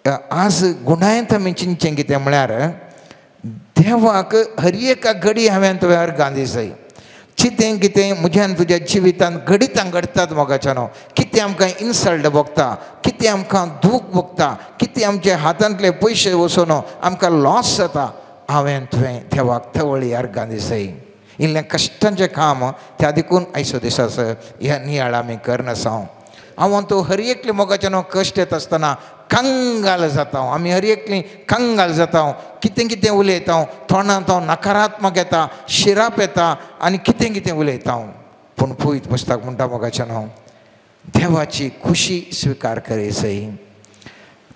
आज गुणायंत आमी चिंतचें कितें म्हळ्यार देवाक हर एका घडी हांवें तुवें अर्गां दिसय. कितें कितें म्हज्यान तुज्या जिवितांत घडितां घडटात मोगाच्यानो, कितें आमकां इन्सल्ट भोगता, कितें आमकां दूख भोगता, कितें आमच्या हातांतले पयशे वचून आमकां लॉस जाता, हांवें तुवें देवाक तवळी अर्गां दिसय. इल्लें कश्टांचें काम त्या देखून आयचो दिसाचो ह्या नियाळ आमी करनासा. हांव तो हर एकले मोगाच्यानो कश्ट येता आसतना कंगाल जाता, आमी हर एकली कंगाल जाता, कितें कितें उलयता, तोंडांत हांव नकारात्मक येता, शिराप येता आनी कितें कितें उलयता. पूण पवित्र पुस्तक म्हणटा मोगाच्यानो देवाची खुशी स्विकार करीसय.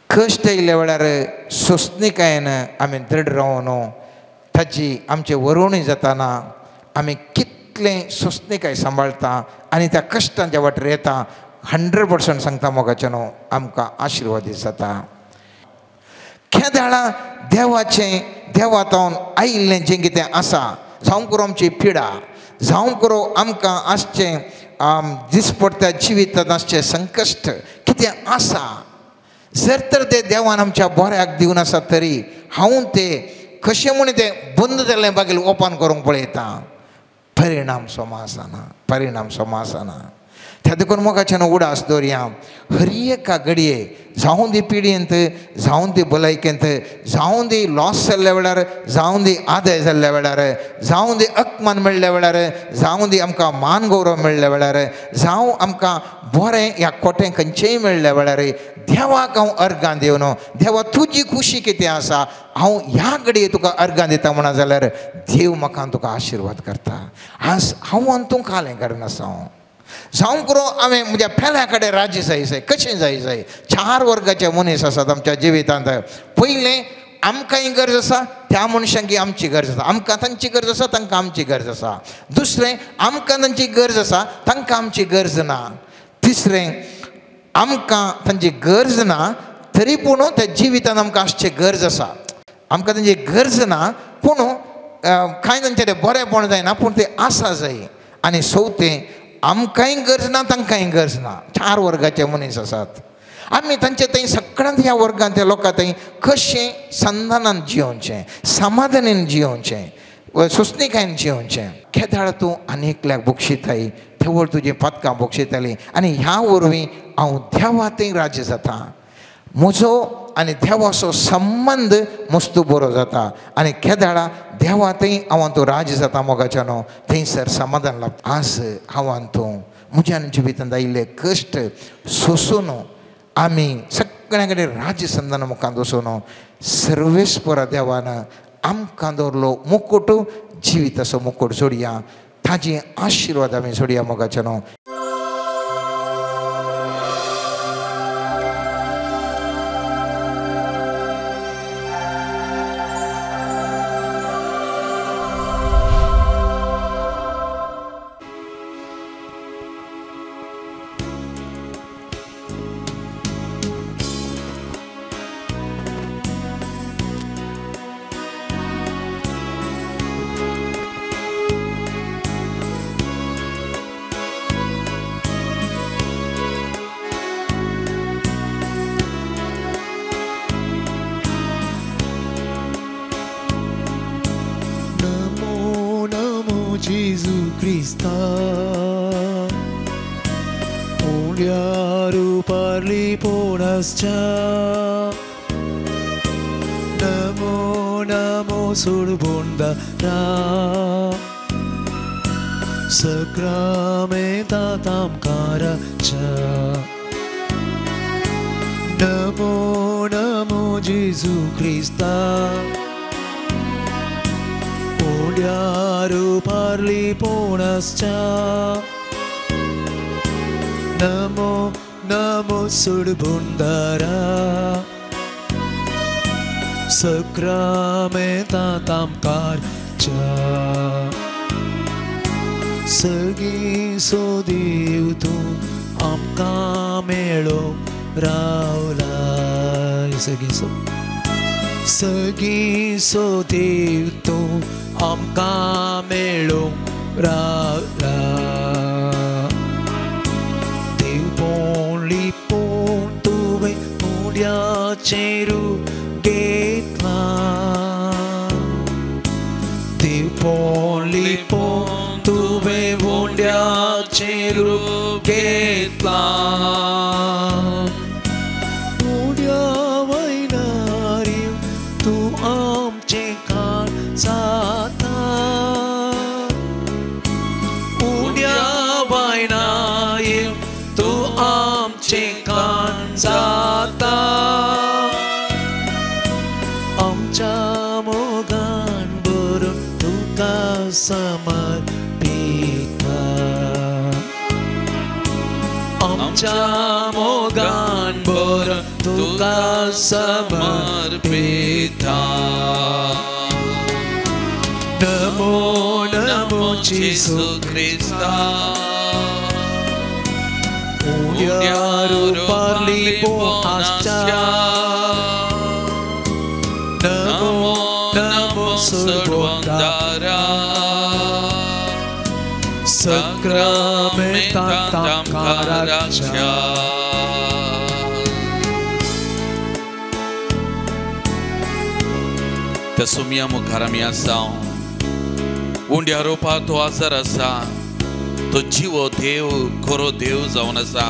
कश्ट येयल्या वेळार सोंसणीकायेन आमी दृढ रावन ताची आमचे वरोवणी जाताना आमी कितलें सोंसणीकाय सांबाळटा आनी त्या कश्टांच्या वाटेर येता. 100% सांगता मोगाच्यानो आमकां आशिर्वादीत जाता. केदाळा देवाचें देवातावन आयिल्लें जें कितें आसा, जावं करूं आमची पिडा, जावं करूं आमकां आसचें दिसपडट्या जिवितांत आसचें संकश्ट कितें आसा, जर तर तें देवान आमच्या बऱ्याक दिवन आसा तरी हांव तें कशें म्हूण तें बंद जाल्लें बागेल ओपन करूंक पळयता, परिणाम समा आसना, परिणाम समा आसना. त्या देखून मोगाच्यान उडास दवरया हर एका घडये, जावं दी पिडयेंत, जावं दी भलायकेंत, जावं दी लॉस जाल्ल्या वेळार, जावं दी आदाय जाल्ल्या वेळार, जावं दी अपमान मेळ्ळ्या वेळार, जावं दी आमकां मान गौरव मेळ्ळ्या वेळार, जावं आमकां बरें ह्या कोटें खंयचेंय मेळ्ळ्या वेळार देवाक हांव अर्गां दिवन देवा तुजी खुशी कितें आसा हांव ह्या घडये तुका अर्गां दिता म्हणा जाल्यार देव म्हाका तुका आशिर्वाद करता. आज हांव आनी तूं कालें करनासा. जावं करूं हांवें म्हज्या पेल्या कडेन राजी जाय जाय, कशें जाय जाय. 4 वर्गाचे मनीस आसात आमच्या जिवितांत. पयलें आमकांय गरज आसा, त्या मनशांकी आमची गरज आसा, आमकां तांची गरज आसा, तांकां आमची गरज आसा. दुसरें आमकां तांची गरज आसा, तांकां आमची गरज ना. तिसरें आमकां तांची गरज ना तरी पूण त्या जिवितांत आमकां आसची गरज आसा. आमकां तांची गरज ना पूण कांय तांचें तें बरेंपण जायना पूण तें आसा जाय. आनी चवथें आमकांय गरज ना, तांकांय गरज ना. 4 वर्गाचे मनीस आसात आमी तांचे थंय सगळ्यांत ह्या वर्गांत त्या लोकां थंय कशें संधानान जियोवचें, समाधानान जियोवचें, सोंसणीकायेन जियोवचें. केदाळ तूं आनी एकल्याक बक्षिताय तेवळ तुजीं पातकां बक्षितालीं आनी ह्या वरवीं हांव देवा थंय राज्य जाता, म्हजो आनी देवाचो संबंद मस्तू बरो जाता आनी केदाळा देवा थंय हांव तूं राज्य जाता मोगाच्यानो थंयसर समाधान लाभता. आज हांव तूं म्हज्या जिवितांत आयिल्ले कश्ट सोंसून आमी सगळ्यां कडेन राज्य संधान मुखार वचून सर्वेस्परा देवान आमकां दवरलो मुकुट, जिविताचो मुकुट जोडया, ताजी आशिर्वाद आमी जोडया मोगाच्यानो. Namo namo surbundara Sacramenta tamkaracha. Namo namo Jesu Christa Odiaru parli ponascha. Namo namo surbundara Sacramenta tamkarcha. Sagi so देव तूं आमकां मेळो रावलाय. सगी सो सगी सो देव तूं आमकां मेळो रावला. देव पोण लिपोवन तुवें उड्या उंड्याचेरू घेतला दिवपोन लिपोन तुवें उंड्याचेरू घेतला उंड्या वयल्यार तूं आमचें काळ जाता उंड्या वयल्यार तूं आमचें काळ जाता आमच्या मोगान भरून तुका समर्पिता आमच्या मोगान भरून तुका समर्पिता नमो नमो जेसू क्रिस्ता उंड्या रुपार लिपोन आसच्या नमो नमो सोडवंदारा सक्रामेंतांत आमकां राखच्या. त्या सुमया मुखार आमी आसा उंड्या रुपार तो आजार आसा तो जिवो देव खरो देव जावन आसा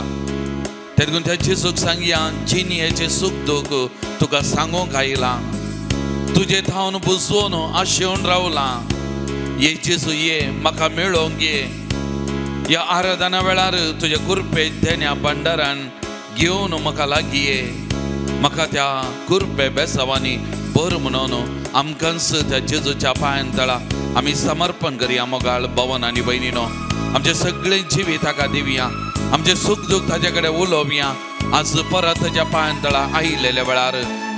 तेदून त्या जेजूक सांगया जिणयेचें सूख दूख तुका सांगूंक आयलां तुजे थावन बुजोवन आशेवन रावलां ये जेजू ये म्हाका मेळोंक ये ह्या आराधना वेळार तुज्या कुरपे देण्या भांडारान घेवन म्हाका लागीं ये म्हाका त्या कुरपे बेसावांनी भर म्हणून आमकांच त्या जेजूच्या पांयान तळा आमी समर्पण करया मोगाळ भवन आनी भयणीनो आमचें सगळें जिवीत ताका दिवया आमचें सूख दूख ताजे कडेन उलोवया आज परत ताच्या पांयान तळा आयिल्ल्या वेळार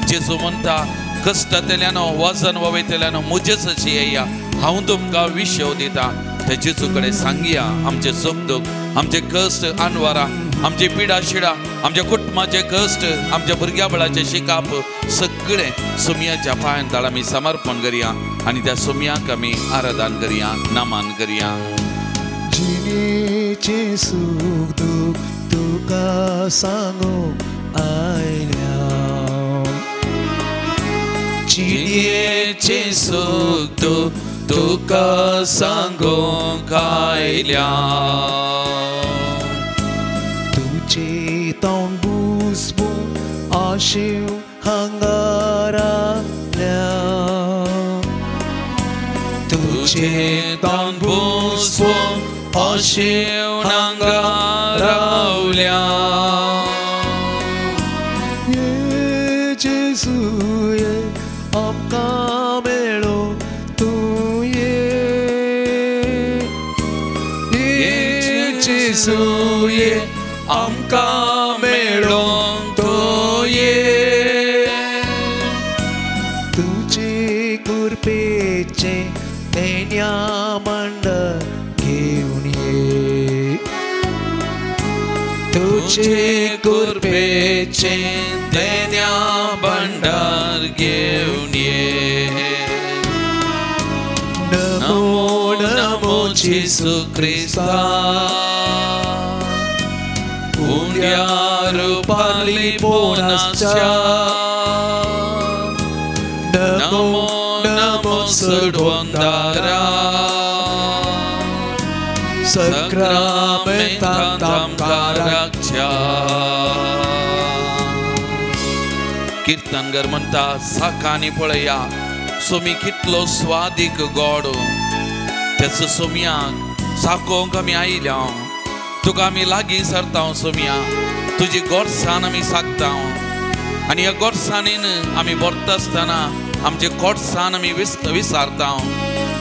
जेजू म्हणटा कश्टांतल्यान वजन वयतल्यान म्हजेच अशी येया हांव तुमकां विशव दिता त्या जेजू कडेन सांगया आमचें सूख दूख आमचे कश्ट अनवरां आमची पिडा शिडा आमच्या कुटुंबाचे कश्ट आमच्या भुरग्या बळाचे शिकाप सगळें सुमयाच्या पांयान तळा आमी समर्पण करया आनी त्या सुमयाक आमी आराधन करया नमन करया. जिणेचें सूख दूख तुका सांगूंक आयल्या जिणेचें सूख दूख तुका सांगूंक आयल्या तुजें तोंड बुजबून आशेव हांगाराल्या तुजें तोंड बुजबून आशेव हांगा रावल्या ये जेजू ये आमकां मेळोंक तूं ये ये जेजू ये आमकां मेळोंक तूं ये तुजे कुरपेचें देण्या मंडळ घेवन ये तुजे कुरपेचें देण्या भांडार घेवन ये नमो नमो जेजू क्रिस्ता उंड्या रुपार लिपोन आसच्या नमो नमो सोडवंदारा सक्रामेंतांत आमकां राखच्या. किर्तनगर म्हणटा साकांनी पळया सोमी कितलो स्वादीक गोड त्याच सोमयाक साकोंक आमी आयल्या तुका आमी लागीं सरता सोमया तुजी गोडसाण आमी सागता आनी ह्या गोडसाणीन आमी भरता आसतना आमचे गोडसाण आमी विसारता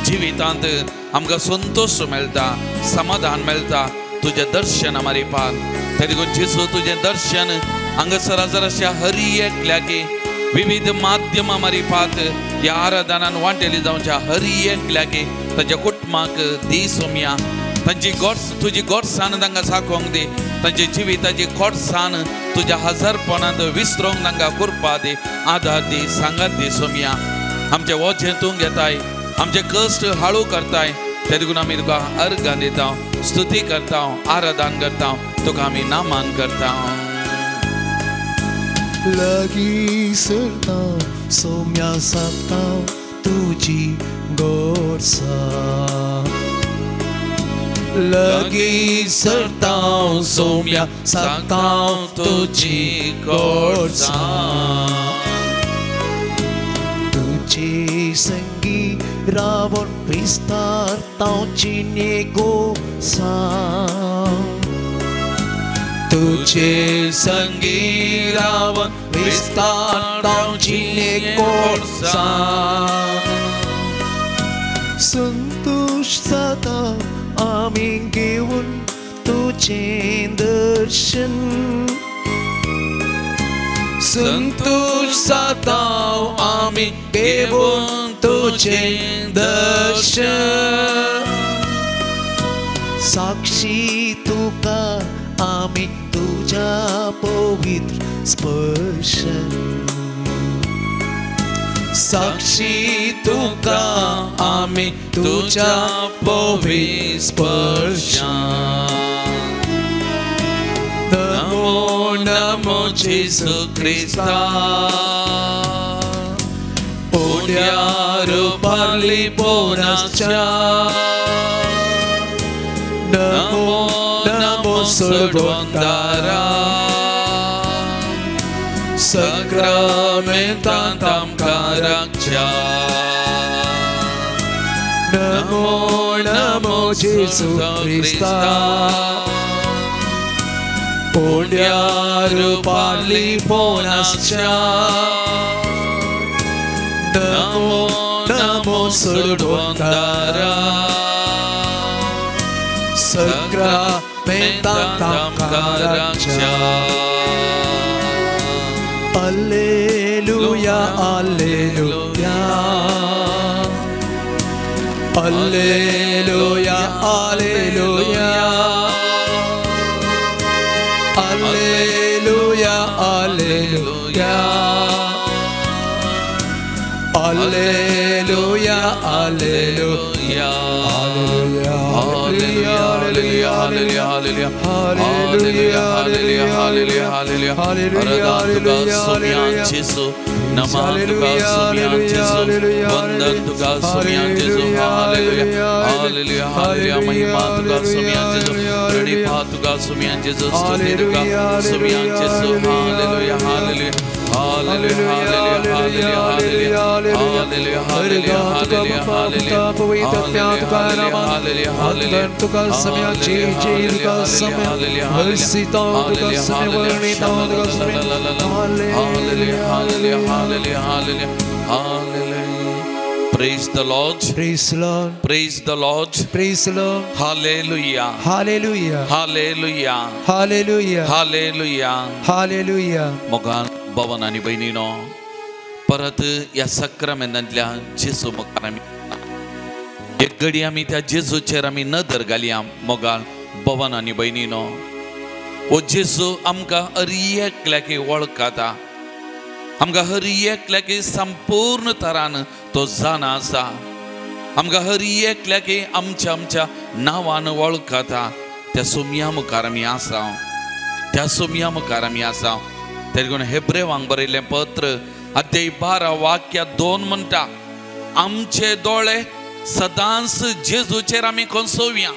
जिवितांत आमकां संतोश मेळटा समाधान मेळटा तुजें दर्शन मारिपाक तेदून जेजू तुजें दर्शन हांगासर अशा हरी एकल्याकी विविध माध्यमां मारिपात ह्या आराधनान वांटेली जावच्या हरी एकल्याकी ताच्या कुटुंबाक दी सोमया तांची गोड तुजी गोडसाण तांकां साकोंक दी तांच्या जिविताची गोडसाण तुज्या हजारपणांत विसरोंक तांकां कृपा दी आदार दी सांगात दी सोमया आमचें वजें तूं घेताय आमचे कश्ट हाळू करताय तेदून आमी तुका अर्घां दिता स्तुती करता आराधन करता तुका आमी नामान करता. लगी सरता सोम्या साता तुजी गोडसा लगी सरता सोम्या साता तुजी गोडसा तुझे संगी रावण विस्तार तावची गोसा तुझे संगी रावण विस्तार तावची गोसा संतोष जाता आमी घेवन तुझे दर्शन संतोष जाता आमी घेवन तुझे दर्शन साक्षी तुका आमी तुझ्या पवित्र स्पर्शन साक्षी तुका आमी तुझ्या पवित्र स्पर्शन नमो नमो जेसू क्रिस्ता उड्यार पारली पोनाच्या नमो नमो सोडवंदारा सक्रामेंतांत आमकां राखच्या नमो नमो जेसू क्रिस्ता उड्यार पारली पोनाच्या नमो नमो सोडवंदारा सक्रामेंतांत आमकां राखच्या Alleluia, Alleluia, Alleluia, Alleluia, Alleluia, Alleluia, Alleluia, Alleluia, Alleluia, Hallelujah, hallelujah, hallelujah, hallelujah, hallelujah, hallelujah, hallelujah, Jesu, Nama tuka somiyan Jesu, Vandan tuka somiyan Jesu, hallelujah, hallelujah, hallelujah, Mahima tuka somiyan Jesu, Pranipa tuka somiyan Jesu, Stuti tuka somiyan Jesu, hallelujah, hallelujah. Hallelujah, hallelujah, hallelujah, hallelujah, hallelujah, hallelujah, hallelujah, hallelujah, hallelujah, hallelujah, hallelujah. Praise the Lord. Praise the Lord. Praise the Lord. Praise the Lord. Hallelujah. Hallelujah. Hallelujah. Hallelujah. Hallelujah. Hallelujah. मोगान भवन आनी भयणीनो परत ह्या सक्रामेंतांतल्या जेजू मुखार आमी एक घडी आमी त्या जेजूचेर आमी नदर घालया. मोगाल भवन आनी भयणीनो हो जेजू आमकां हर एकल्याक वळखता, आमकां हर एकल्याक संपूर्ण तरान तो जाणा आसा, आमकां हर एकल्याक आमच्या आमच्या नांवान वळखता. त्या सोमया मुखार आमी आसा, त्या सोमया मुखार आमी आसा. तेरे हेब्रेवांक बरयल्लें पत्र अध्याय 12 वाक्य 2 म्हणटा, आमचे दोळे सदांच जेजूचेर आमी खंसोवया,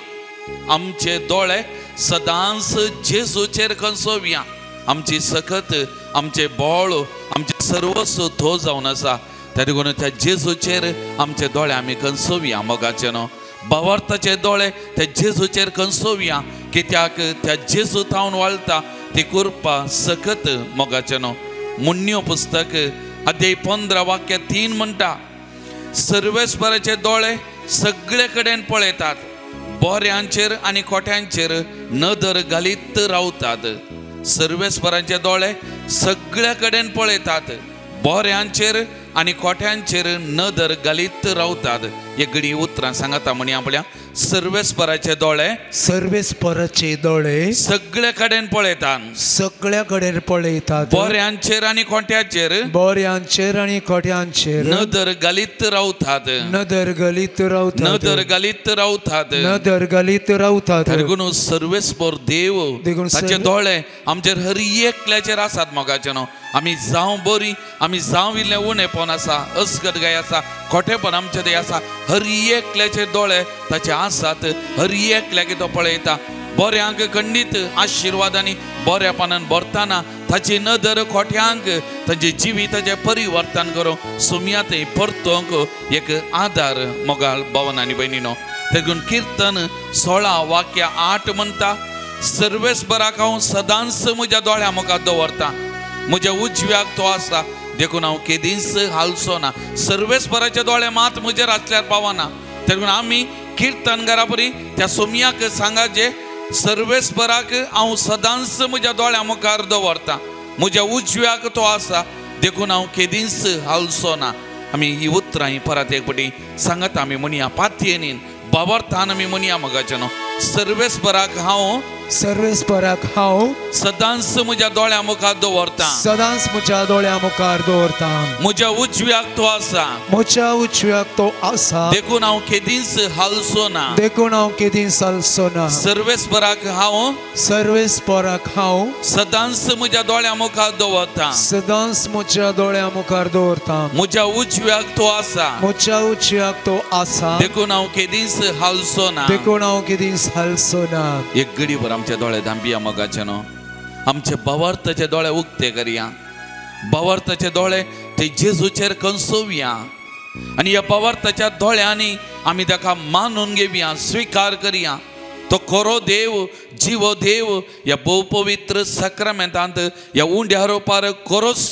आमचे दोळे सदांच जेजूचेर खंसोवया. आमची सकत, आमचे बळ, आमचे सर्वस्व तो जावन आसा. तेरे त्या जेजूचेर आमचे दोळे आमी खंसोवया. मोगाचे न्हू भावार्थाचे दोळे त्या जेजूचेर खंसोवया, कित्याक त्या जेजू थावन वाळटा ती कृपा सकत. मोगाचे न्हू मुन्यो पुस्तक अध्याय 15 वाक्य 3 म्हणटा, सर्वेस्पराचे दोळे सगळे कडेन पळयतात, बोऱ्यांचेर आनी खोट्यांचेर नदर घालीत रावतात. सर्वेस्परांचे दोळे सगळे कडेन पळयतात, बोऱ्यांचेर आनी खोट्यांचेर नदर घालीत रावतात. हे घडी उतरां सांगता म्हणी आपल्या सर्वेस्पराचे दोळे, सर्वेस्पराचे दोळे सगळे कडेन पळयतात, सगळ्या कडेन पळयतात, बऱ्यांचेर आनी खोट्याचेर, बऱ्यांचेर आनी खोट्यांचेर नदर घालीत रावतात, नदर घालीत रावतात, नदर घालीत रावतात, नदर घालीत रावतात. देखून सर्वेस्पर देव ताचे दोळे आमचेर हर एकल्याचेर आसात मोगाचे न्हू. आमी जावं बरी, आमी जावं इल्लें उणेपण आसा, अस्गतगाय आसा, खोटेपण आमचे ते आसा, हर एकल्याचे दोळे ताचे आसात, हर एकल्याक तो पळयता. बऱ्यांक खंडीत आशिर्वादांनी बऱ्यापणान भरतना ताची नदर खोट्यांक तांचे जिविताचें परिवर्तन करूंक सुमया थंय परतोवंक एक आदार मोगाळ भवन आनी भयणीनो. देखून किर्तन 16:8 म्हणटा, सर्वेस्पराक हांव सदांच म्हज्या दोळ्या मुखार दवरता, म्हज्या उजव्याक तो आसा, देखून हांव केदींच हालचो ना. सर्वेस्पराचे दोळे मात म्हजेर आसल्यार पावना. देखून आमी किर्तनकारा परी त्या सोमयाक सांगाचे, सर्वेस्पराक हांव सदांच म्हज्या दोळ्या मुखार दवरता, म्हज्या उजव्याक तो आसा, देखून हांव केदींच हालचो ना. आमी ही उतरां ही परत एक पटी सांगता आमी म्हणया, पातयेनीन बाबर्थान आमी म्हणया मोगाचे न्हू, सर्वेस्पराक हांव, सर्वेस्पराक हांव सदांच म्हज्या दोळ्या मुखार दवरता, सदांच म्हज्या दोळ्या मुखार दवरता, म्हज्या उजव्याक तो आसा, म्हज्या उजव्याक तो आसा, देखून हांव केदींच हालचो ना, देखून हांव केदींच हालचो ना. सर्वेस्पराक हांव, सर्वेस्पराक हांव सदांच म्हज्या दोळ्या मुखार दवरता, सदांच म्हज्या दोळ्या मुखार दवरता, म्हज्या उजव्याक तो आसा, म्हज्या उजव्याक तो आसा, देखून हांव केदींच हालचो ना, देखून हांव केदींच हालचो ना. एक गडीभर आमचे दोळे धांपिया मोगाचे न्हू, आमचे भावार्थाचे दोळे उक्ते करया, भावार्थाचे दोळे ते जेजूचेर कंसोवया आनी ह्या भावार्थाच्या दोळ्यांनी आमी ताका मानून घेवया, स्विकार करया. तो खरो देव, जिवो देव ह्या भोवपवित्र साक्रामेंतांत ह्या उंड्या रोपार खरोच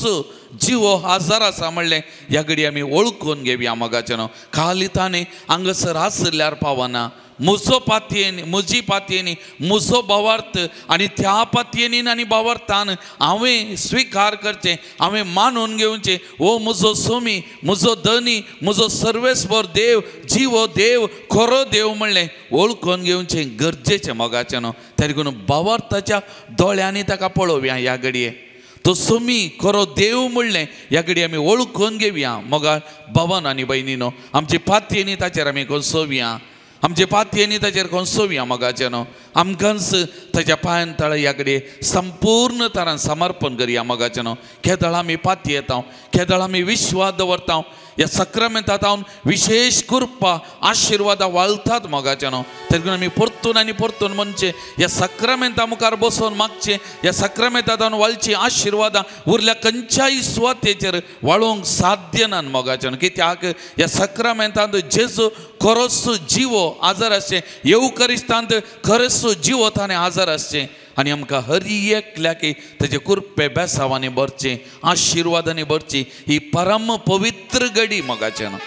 जिवो हजर आसा म्हणलें ह्या घडी आमी वळखून घेवया मोगाचे न्हू. खाली ताणें हांगासर आसल्यार पावना, म्हजो पातयेन, म्हजी पातयेनी, म्हजो भावार्थ आनी त्या पातयेनीन आनी भावार्थान हांवें स्विकार करचें, हांवें मानून घेवचें, हो म्हजो सोमी, म्हजो धनी, म्हजो सर्वेस्पर देव, जिवो देव, खरो देव म्हणलें वळखून घेवचें गरजेचें मोगाचें न्हू. तरी भावार्थाच्या दोळ्यांनी ताका पळोवया ह्या घडये, तो सोमी खरो देव म्हणलें ह्या घडये आमी वळखून घेवया मोगाळ भावान आनी भयणीनो. आमची पातयेनी ताचेर आमी कोसोवया, आमचे पातयेनी ताचेर कोसोवया मोगाचें न्हू. आमकांच ताच्या पांयान तळा ह्या कडेन संपूर्ण तरान समर्पण करया मोगाचें न्हू. केदळ आमी पातयेता, केदळ आमी विश्वास दवरता, ह्या साक्रामेंतांत विशेश कृपा आशिर्वादां वाळतात मोगाचें न्हू. देखून आमी परतून आनी परतून म्हणचें, ह्या साक्रामेंता मुखार बसून मागचें, ह्या साक्रामेंतांत वाळची आशिर्वादां उरल्या खंयच्याय सुवातेचेर वाळोवंक साध्य ना मोगाचें न्हू. कित्याक ह्या साक्रामेंतांत जेजू खरोच जिवो आजार आसचें, येवकरिस्तांत खरोच जिवो ताणें आजार आसचें आनी आमकां हर एकल्याक ताजे कृपे बेसावांनी भरचें, आशिर्वादांनी भरची ही परम पवित्र घडी मोगाचें न्हू.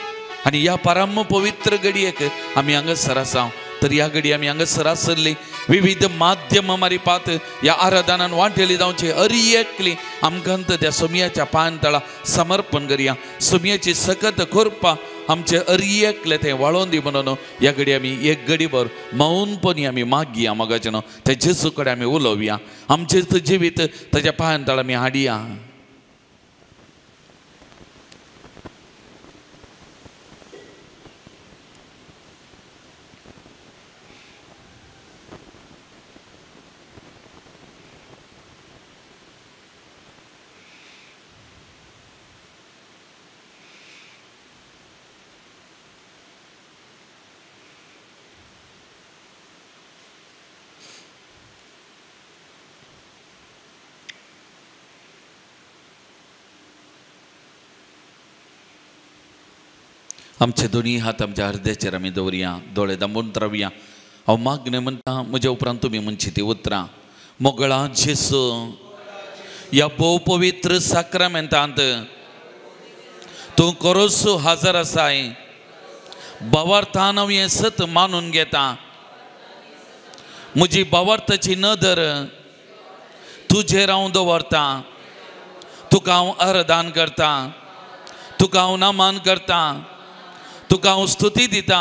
आनी ह्या परम पवित्र घडयेक आमी हांगासर आसा, तर ह्या घडी आमी हांगासर आसली विविध माध्यमां मारिपात ह्या आराधनान वांटेली जावची हर एकली आमकां त्या सोमयाच्या पांयां तळा समर्पण करया. सोमयाची सकत कृपा आमचे हर एकले तें वाळोवन दी म्हणून ह्या घडी आमी एक घडीभर मौनपणी आमी मागया मोगाचें न्हू. त्या जेजू कडेन आमी उलोवया, आमचें जिवीत ताच्या पांयां तळा आमी हाडया. आमचे दोनी हात आमच्या हृदयाचेर आमी दवरया, दोळे दांबून रावया. हांव मागणें म्हणटा, म्हज्या उपरांत तुमी म्हणची ती उतरां. मोगळा जेसू, ह्या भोव पवित्र साक्रामेंतांत तूं खरोच हजर आसाय, भावार्थान हांव हें सत मानून घेता, म्हजी भावार्थाची नदर तुजेर हांव दवरता, तुका हांव अर्दान करता, तुका हांव नमान करता, तुका हांव स्तुती दिता.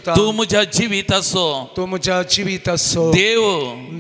तूं म्हज्या जिविताचो, तूं म्हज्या जिविताचो देव,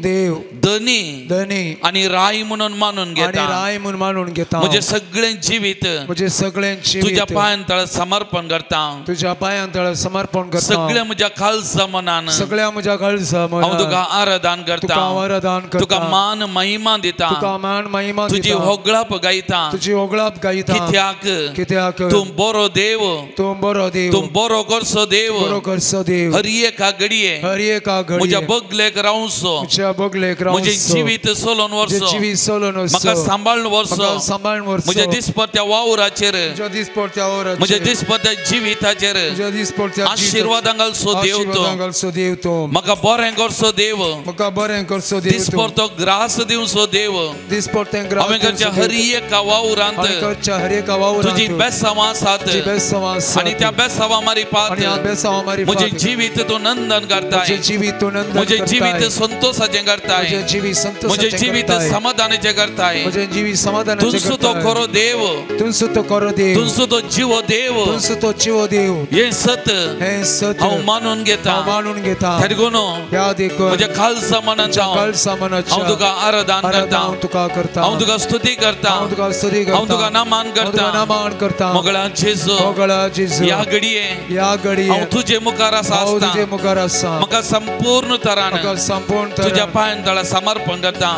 देव, धनी, धनी आनी राय म्हणून मानून घेता, राय म्हणून मानून घेता. म्हजें सगळें जिवीत, म्हजें सगळें जिवीत तुज्या पांयां तळा समर्पण करता, तुज्या पांयां तळा समर्पण करता. सगळ्या म्हज्या खालसा मनान, सगळ्या म्हज्या खालसा मनान हांव तुका आराधन करता, तुका आराधन करता. तुका मान महिमा दिता, तुका मान महिमा दिता. तुजी होगळाप गायता, तुजी होगळाप गायता. कित्याक, कित्याक तूं बरो देव, तूं बरो देव, तूं बरो करसो देव, बरो करसो देव. हर एका घडये, हर एका घडये म्हज्या बगलेक रावचो, म्हज्या बगलेक रावचो. म्हजें जिवीत सोलोन व्हरचो, जिवीत सोलोन व्हरचो. म्हाका सांबाळून व्हरचो, सांबाळून व्हरचो. म्हज्या दिसपट्ट्या वावराचेर, म्हज्या दिसपट्ट्या वावराचेर, म्हज्या दिसपट्ट्या जिविताचेर, म्हज्या दिसपट्ट्या आशिर्वादां घालचो देव तूं, घालचो देव तूं. म्हाका बरें करचो देव, म्हाका बरें करचो देव. दिसपट्टो ग्रास दिवचो देव, दिसपट्टें ग्रास. हांवें करच्या हर एका वावरांत, करच्या हर एका वावरांत तुजी बेसांवां आसात, तुजी बेसांवां आसात. आनी त्या बेसांवां मारिफात, आनी त्या बेसांवां मारिफात म्हजें जिवीत तूं नंदन करताय, म्हजें जिवीत तूं नंदन म्हजें करताय. जिवीत संतोषाचें करताय, म्हजें जिवीत संतोषाचें म्हजें जिवीत समाधानाचें करताय, म्हजें जिवीत समाधानाचें तुमचो तो खरो देव, तुमचो तो खरो देव, तुमचो तो जिवो देव, तुमचो तो जिवो देव. हें सत, हें सत हांव मानून घेता, हांव मानून घेता. देखून ह्या देखून म्हज्या खालसा मनान, खालसा मनाच्या हांव तुका आराधन करता, हांव तुका करता, हांव तुका स्तुती करता, हांव तुका स्तुती करता, हांव तुका नमन करता, नमन करता. मोगळा जेजू, मोगळा जेजू, ह्या घडये, ह्या घडये हांव तुजे मुखार आसा, हांव तुजे मुखार आसा. म्हाका संपूर्ण तरान, म्हाका संपूर्ण तरान तुज्या पांयां तळा समर्पण करता.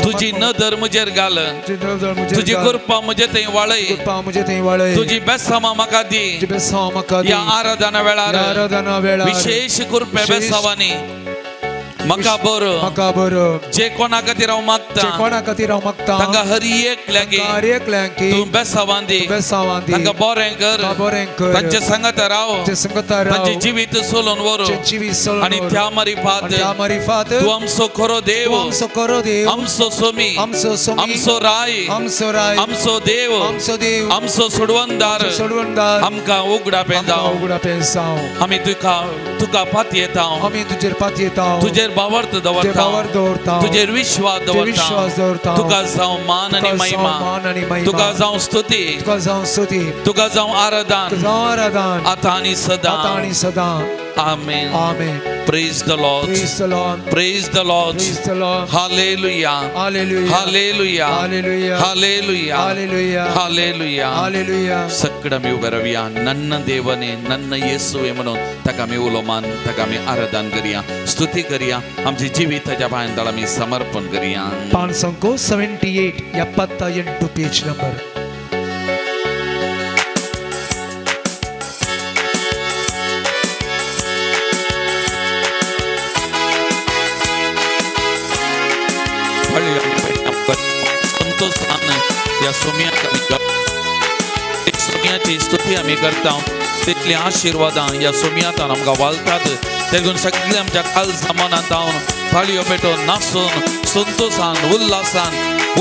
तुजी नदर म्हजेर घाल, तुजी कृपा म्हजे थंय वाळय, कृपा म्हजे थंय वाळय. तुजी बेसांवां म्हाका दी, तुजी बेसांवां म्हाका दी. ह्या आराधना वेळार, आराधना वेळार विशेष कृपे बेसांवांनी म्हाका बरो, म्हाका बरो. जे कोणा खातीर हांव मागता, जे कोणा खातीर हांव मागता, तांकां हर एकल्याक, हर एकल्याक तूं बेसांवां दी, बेसांवां दी. तांकां बरें कर, बरें कर. तांचे सांगाता राव, तांचे सांगाता राव. तांचें जिवीत सोलोन व्हर, जिवीत सोलोन. आनी त्या मारिफात, त्या मारिफात तूं आमचो खरो देव, आमचो खरो देव, आमचो सोमी, आमचो सोमी, आमचो राय, आमचो राय, आमचो देव, आमचो देव, आमचो सोडवणदार, सोडवणदार. आमकां उगडा पेंजाव, उगडा पेंजाव. आमी तुका, तुका पातयेता, आमी तुजेर पातयेता, तुजेर भावार्थ दवरता, तुजेर विश्वास दवरता. तुका जावं मान आनी महिमा, तुका जावं स्तुती, तुका जावं स्तुती, तुका जावं आराधन, आराधन आतां आनी सदां, आतां आनी सदां. आमेन, आमेन. Praise the Lord, Praise the Lord, Praise the Lord, Praise the Lord. Hallelujah, Hallelujah, Hallelujah, Hallelujah, Hallelujah, Hallelujah, Hallelujah, Hallelujah. सगळं आमी उबे रावया. नन्न देवाने नन्न येसुवे म्हणून ताका आमी उलो मान, ताका आमी आराधन करया, स्तुती करया. आमचे जिविताच्या पांयां तळा आमी समर्पण करया. 578 78 पेज नंबर. संतोषान या सोम्याक सोम्याची स्तुती आमी करता. तितली आशिर्वादां ह्या सोम्यांत आमकां वालतात. देखून सगळे आमच्या काळजा मनांत हांव थाळयो पेटोवन नाचून संतोषान उल्हासान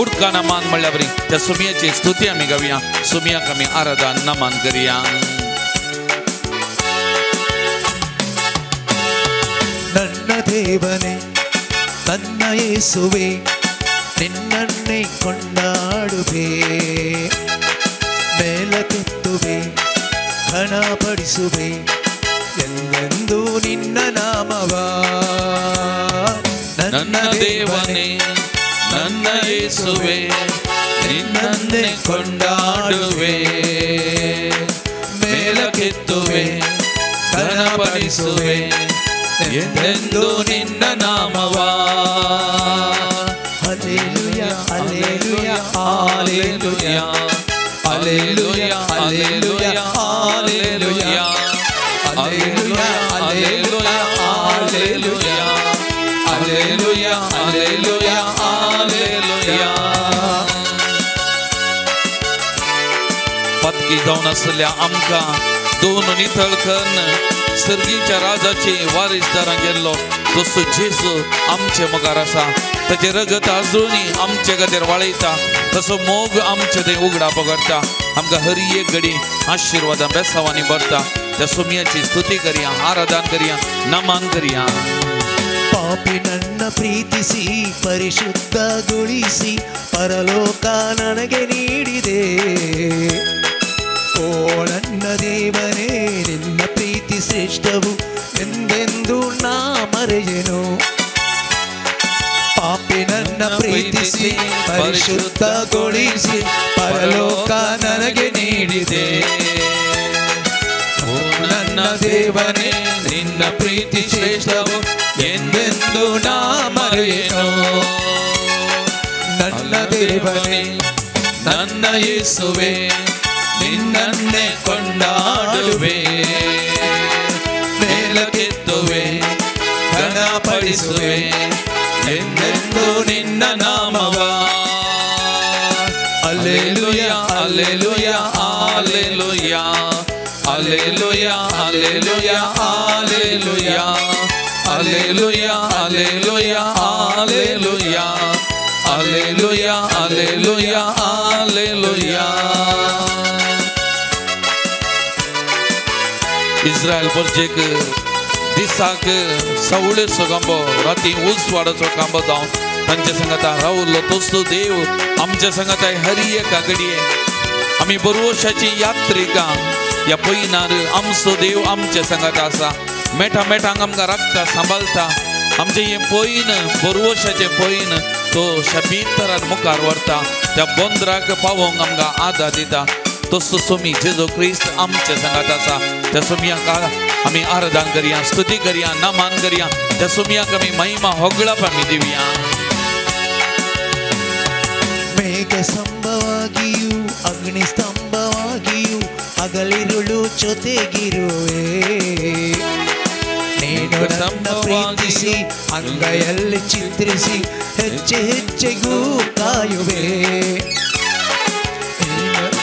उडकाना मान म्हणल्या बरी त्या सोम्याची स्तुती आमी गावया. सोम्याक आमी आराधन नमन करया. ನನ್ನ ದೇವನೇ ನನ್ನ ಯೇಸುವೆ ನಿನ್ನನ್ನೇ ಕೊಂಡಾಡುವೆ, ಮೇಲಕ್ಕೆತ್ತುವೆ, ಘನಪಡಿಸುವೆ ಎಂದೆಂದೂ ನಿನ್ನ ನಾಮವ. ನನ್ನ ದೇವನೇ ನನ್ನ ಯೇಸುವೆ ನಿನ್ನನ್ನೇ ಕೊಂಡಾಡುವೆ, ಮೇಲಕ್ಕೆತ್ತುವೆ, ಘನಪಡಿಸುವೆ ಎಂದೆಂದೂ ನಿನ್ನ ನಾಮವ. Hallelujah, hallelujah, hallelujah, hallelujah, hallelujah, hallelujah, hallelujah, hallelujah, hallelujah, hallelujah, hallelujah, hallelujah. Padki जावन आसल्या आमकां दोन नितळ कन्न सर्गीच्या राजाची वारिसदारां गेल्लो तसो जेजू आमचे मुखार आसा. ताचें रगत अजुनूय आमचे खातीर वाळयता, तसो मोग आमचे थंय उगडा पकडटा. आमकां हर एक घडी आशिर्वादां बेसांवांनी भरता. त्या सोम्याची स्तुती करया, आराधन करया, नमन करया. ಪಾಪಿ ನನ್ನ ಪ್ರೀತಿಸಿ ಪರಿಶುದ್ಧಗೊಳಿಸಿ ಪರಲೋಕ ನನಗೆ ನೀಡಿದೆ. ಓ ನನ್ನ ದೇವನೇ ಶ್ರೇಷ್ಠವು ಎಂದೆಂದು ನಾ ಮರೆಯೆನು. ಪಾಪಿ ನನ್ನ ಪ್ರೀತಿಸಿ ಪರಿಶುದ್ಧಗೊಳಿಸಿ ಪರಲೋಕ ನನಗೆ ನೀಡಿದೆ. ಓ ನನ್ನ ದೇವನೇ ನಿನ್ನ ಪ್ರೀತಿ ಶ್ರೇಷ್ಠವು ಎಂದೆಂದು ನಾ ಮರೆಯೆನು. ನನ್ನ ದೇವನೇ ನನ್ನ ಯೇಸುವೆ ನಿನ್ನನ್ನೇ ಕೊಂಡಾಡುವೆ, ಮೇಲಕ್ಕೆತ್ತುವೆ ಘನಪಡಿಸುವೆ ಎಂದೆಂದು ನಿನ್ನ ನಾಮವ. Alleluia alleluia alleluia alleluia alleluia alleluia alleluia alleluia alleluia alleluia alleluia alleluia. Israel प्रजेक दिसाक सवळेचो खांबो, राती उजवाडाचो खांबो जावन तांच्या संगाता रावलो तोच तो देव आमच्या संगाता हरी एका घडये. आमी बरवशाची यात्रिका ह्या पयनार आमचो देव आमच्या संगाता आसा. मेठा मेठांक आमकां राखता सांबाळटा. आमचें हें पयन बरवशाचें पयन तो शबीतरान मुखार व्हरता, त्या बंदराक पावोवंक आमकां आदार दिता. तसो सोमी जेजू क्रिस्त आमच्या संगात आसा. त्या सोमयाक आमी आराधन करया, स्तुती करया, नमन करया. त्या सोमयाक आमी महिमा होगळप आमी दिवया. ಮೇಘ ಸ್ತಂಭವಾಗಿಯೂ ಅಗ್ನಿ ಸ್ತಂಭವಾಗಿಯೂ ಹಗಲಿರುಳು ಜೊತೆಗಿರುವೆ. ನೀನು ನನ್ನ ಪ್ರೀತಿಸಿ ಅಂಗೈಯಲ್ಲಿ ಚಿತ್ರಿಸಿ ಹೆಜ್ಜೆ ಹೆಜ್ಜೆಗೂ ಕಾಯುವೆ.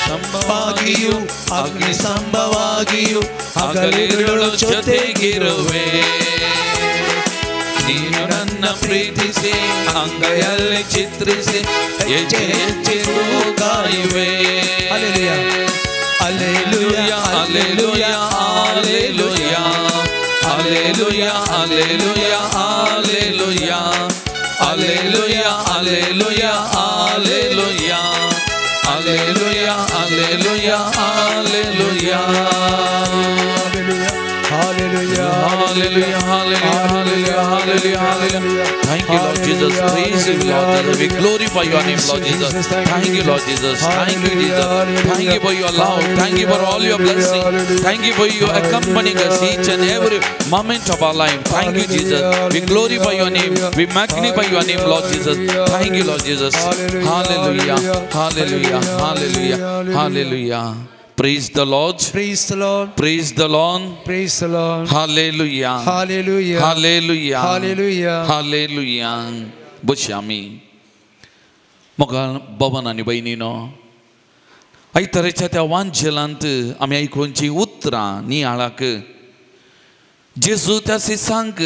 ಸ್ತಂಭವಾಗಿಯೂ ಅಗ್ನಿ ಸ್ತಂಭವಾಗಿಯೂ ಹಗಲಿರುಳು ಜೊತೆಗಿರುವೆ. ನೀನು ನನ್ನ ಪ್ರೀತಿಸಿ ಅಂಗೈಯಲ್ಲಿ ಚಿತ್ರಿಸಿ ಹೆಜ್ಜೆ ಹೆಜ್ಜೆಗೂ ಕಾಯುವೆ. Alleluia alleluia alleluia alleluia alleluia alleluia alleluia alleluia alleluia alleluia alleluia alleluia alleluia. Hallelujah, hallelujah, hallelujah, hallelujah, hallelujah. Thank you, Lord Jesus. Praise you, Lord Jesus. We glorify your name, Lord Jesus. Thank you, Lord Jesus. Thank you, Jesus. Thank you for your love. Thank you for all your blessings. Thank you for you accompanying us each and every moment of our life. Thank you, Jesus. We glorify your name. We magnify your name, Lord Jesus. Thank you, Lord Jesus. Hallelujah, hallelujah, hallelujah, hallelujah. Praise the Lord. Praise the Lord. Praise the Lord. Praise the Lord. Hallelujah. Hallelujah. Hallelujah. Hallelujah. Hallelujah. बश्यामी मोगाळ भवन आनी भयणीनो, आयताराच्या त्या वांजेलांत आमी आयकुची उतरां नियाळाक जेजू त्या सिसांक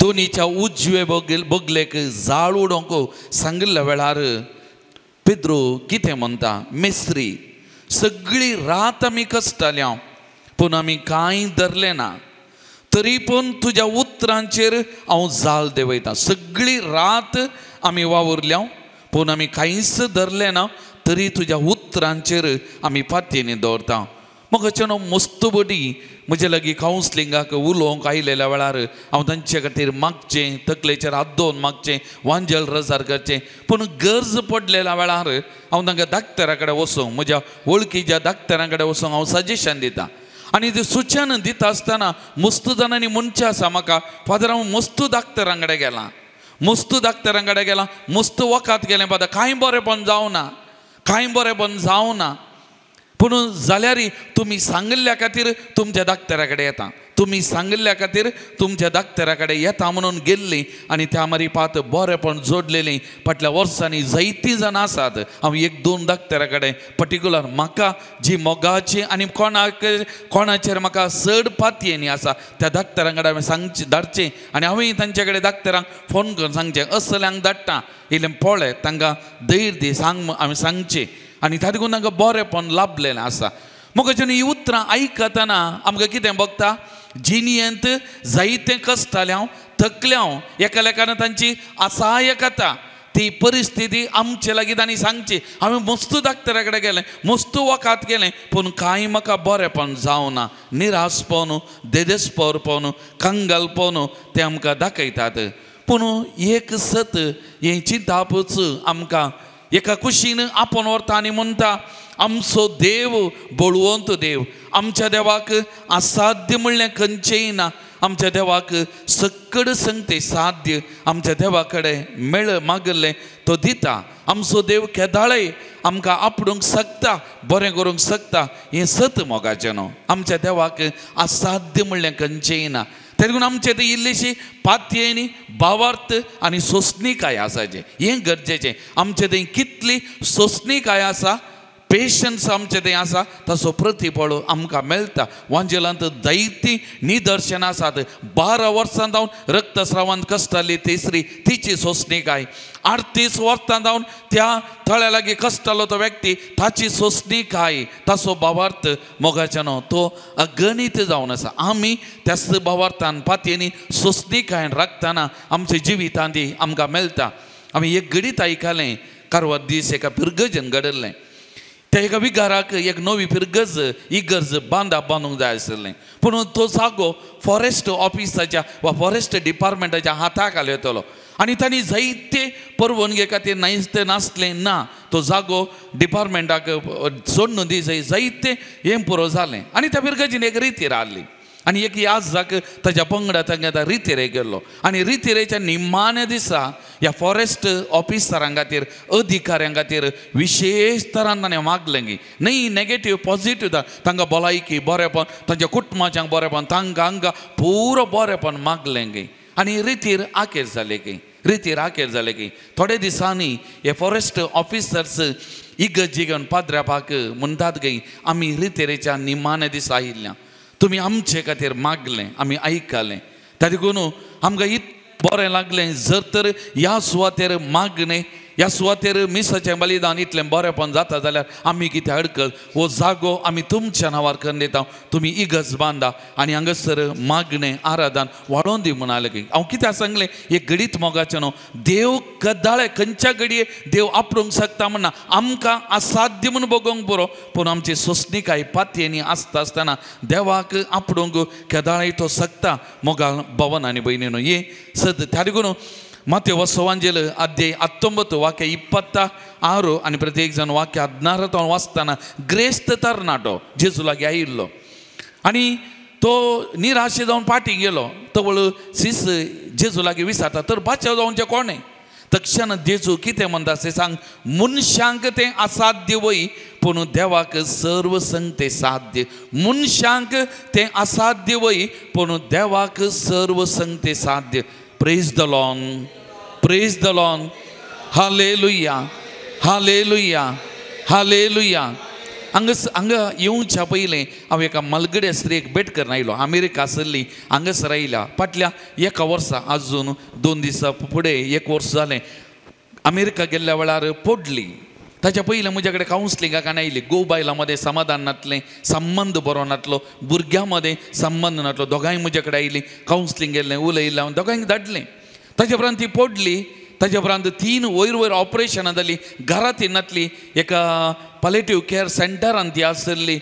दोनीच्या उजवे बगलेक जाळ उडोवंक सांगिल्ल्या वेळार पेद्रो कितें म्हणटा, मेस्त्री सगळी रात आमी कश्टाल्या पूण आमी कांय धरलें ना, तरी पूण तुज्या उतरांचेर हांव जाल देंवयता. सगळी रात आमी वावुरल्या पूण आमी कांयच धरलें ना, तरी तुज्या उतरांचेर आमी पातयेनी दवरता. म्हाका न्हू मस्त बडी म्हजे लागीं कावन्सलिंगाक उलोवंक आयिल्ल्या वेळार हांव तांचे खातीर मागचें, तकलेचेर हात दवरून मागचें, वांजेल रजार करचें. पूण गरज पडलेल्या वेळार हांव तांकां डाक्टरा कडेन वचूंक, म्हज्या वळखीच्या डाक्टरां कडेन वचूंक हांव सजेशन दिता. आनी तें सुचन दिता आसतना मस्त जाणांनी म्हणचें आसा म्हाका, फादर हांव मस्त डाक्टरां कडेन गेलां, मस्त डाक्टरां कडेन गेलां, मस्त वखद गेलें फादर, कांय बरेंपण जावना, कांय बरेंपण जावना. पूण जाल्यार तुमी सांगिल्ल्या खातीर तुमच्या डाक्टरा कडेन येता, तुमी सांगिल्ल्या खातीर तुमच्या डाक्टरा कडेन येता म्हणून गेल्ली आनी त्या मारी पात बरेंपण जोडलेली. फाटल्या वर्सांनी जायतीं जाणां आसात, हांव एक दोन डाक्टरा कडेन पर्टिक्युलर म्हाका जी मोगाची आनी कोणाक कोणाचेर म्हाका चड पातयेनी आसा त्या डाक्टरां कडेन हांवें सांगचें धाडचें आनी हांवें तांचे कडेन डाक्टरांक फोन करून सांगचें असल्यांक धाडटा इल्लें पळय तांकां धैर्य दी सांग हांवें सांगचें आनी ताका लागून तांकां बरेंपण लाभलेलें आसा. म्हाका ही उतरां आयकतना आमकां कितें भोगता, जिणेंत जायतें कश्टालें हांव, थकलें हांव, एकामेकान तांची असाय कथा ती परिस्थिती आमचे लागीं तांणी सांगची हांवें मस्त डाक्टरा कडेन गेलें मस्त वखद केलें पूण कांय म्हाका बरेंपण जावना निराशपण देदेस्पोरपण कंगालपण ते आमकां दाखयतात पूण एक सत हें चिंतापूच आमकां एका कुशीन आपोवन व्हरता आनी म्हणटा आमचो देव बळवंत देव आमच्या देवाक असाध्य म्हणलें खंयचेंय ना आमच्या देवाक सकड संगते साध्य आमच्या देवा कडेन मेळ मागल्लें तो दिता आमचो देव केदाळय आमकां आपडूंक शकता बरें करूंक शकता हें सत मोगाचें न्हू आमच्या देवाक असाध्य म्हणलें खंयचेंय ना तेका आमचे ती इल्लीशी पातयेनी भावार्थ आनी सोंसणीकाय आसाचें हें गरजेचें आमचे थंय कितली सोंसणीकाय आसा पेशन्स आमचे थंय आसा ताचो प्रतिफळ आमकां मेळटा वांजेलांत जायतीं निदर्शनां आसात 12 वर्सां जावन रक्तस्रावांत कश्टाली तिसरी तिची सोंसणीकाय 38 वर्सां जावन त्या तळ्या लागीं कश्टालो तो व्यक्ती ताची सोंसणीकाय ताचो भावार्थ मोगाच्यानो तो अगणीत जावन आसा आमी त्याच भावार्थान पातयेनी सोंसणीकायन राखतना आमच्या जिवितांत ती आमकां मेळटा आमी एक घडीत आयकलें कारवार दीस एका पिरगजन घडिल्लें त्या एका विगाराक एक नवी फिरगज इगर्ज बांदा बांदूंक जाय आशिल्लें पूण तो जागो फॉरेस्ट ऑफिसाच्या वा फॉरेस्ट डिपार्टमेंटाच्या हाता खाल येतलो आनी तांणी जायते परवानगे खातीर नायते नासलें ना तो जागो डिपार्टमेंटाक सोडून दी जायते हें पुरो जालें आनी त्या फिरगजीन एक रितीर हाडली आनी एक याजाक ताच्या पंगडा तांकां आतां रितीरे गेल्लो आनी रितीरेच्या निमाण्या दिसा ह्या फॉरेस्ट ऑफिसरां खातीर अधिकाऱ्यां खातीर विशेश तरान ताणें मागलें की न्हय नेगेटीव पॉझिटीव तांकां भलायकी बरेंपण तांच्या कुटुंबाच्यांक बरेंपण तांकां हांकां पुरो बरेंपण मागलें की आनी रितीर आखेर जाले की रितीर आखेर जाले की थोडे दिसांनी हे फॉरेस्ट ऑफिसर्स इगर्जी घेवन पाद्र्यापाक म्हणटात की आमी रितीरेच्या निमाण्या दिसा आयिल्ल्या तुमी आमचे खातीर मागलें आमी आयकलें ताका लागून आमकां इतलें बरें लागलें जर तर ह्या सुवातेर मागणें ह्या सुवातेर मिसाचें बलिदान इतलें बरेंपण जाता जाल्यार आमी कितें अडकल हो जागो आमी तुमच्या नांवार करून दिता तुमी इगर्ज बांदा आनी हांगासर मागणें आराधन वाडोवन दी म्हणालें की हांव कित्याक सांगलें एक घडीत मोगाचें न्हू देव कदाळे खंयच्या घडये देव आपडूंक शकता म्हणना आमकां असाध्य म्हूण बगोवंक पुरो पूण आमची सोंसणीकाय पातयेनी आसता आसतना देवाक आपडूंक केदाळे तो शकता मोगाल भवन आनी भयणीनो हे सद त्या लागून मातेव ಸುವಾಂಜಲ್ ಅಧ್ಯಾಯ 19 ವಾಕ್ಯ 26 आणि प्रत्येक जण वाक्य 16 वाचताना ग्रेस्त तरणाटो जेजू लागीं आयिल्लो आनी तो निराशे जावन फाटीं गेलो तवळ सीस जेजू लागीं विचारता तर बाचाव जावचें कोणें तक्षण जेजू कितें म्हणटा ते सांग मनशांक तें असाध्य वय पूण देवाक सर्व संगते साध्य मनशांक तें असाध्य वय पूण देवाक सर्व संगते साध्य. Praise the Lord, praise the Lord, hallelujah, hallelujah, hallelujah. हांगा येवच्या पयलें हांव एका मालगड्या स्त्रियेक भेट करून आयलो. अमेरिका आसली हांगासर आयल्या फाटल्या एका वर्सा आजून 2 दिसां फुडें 1 वर्स जालें अमेरिका गेल्ल्या वेळार पडली. ताच्या पयलें म्हज्या कडेन कावन्सलिंगाक आनी आयली. घोव बायलां मदें समाधान नातलें, संबंद बरो नातलो, भुरग्यां मदें संबंद नातलो. दोगांय म्हज्या कडेन आयलीं, कावन्सलिंग केलें, उलयलें, हांव दोगांयक धाडलें. ताच्या उपरांत ती पडली. ताच्या उपरांत 3 वयर वयर ऑपरेशनां जालीं. घरांत ती नातली, एका पॉलेटीव केअर सेंटरान ती आसली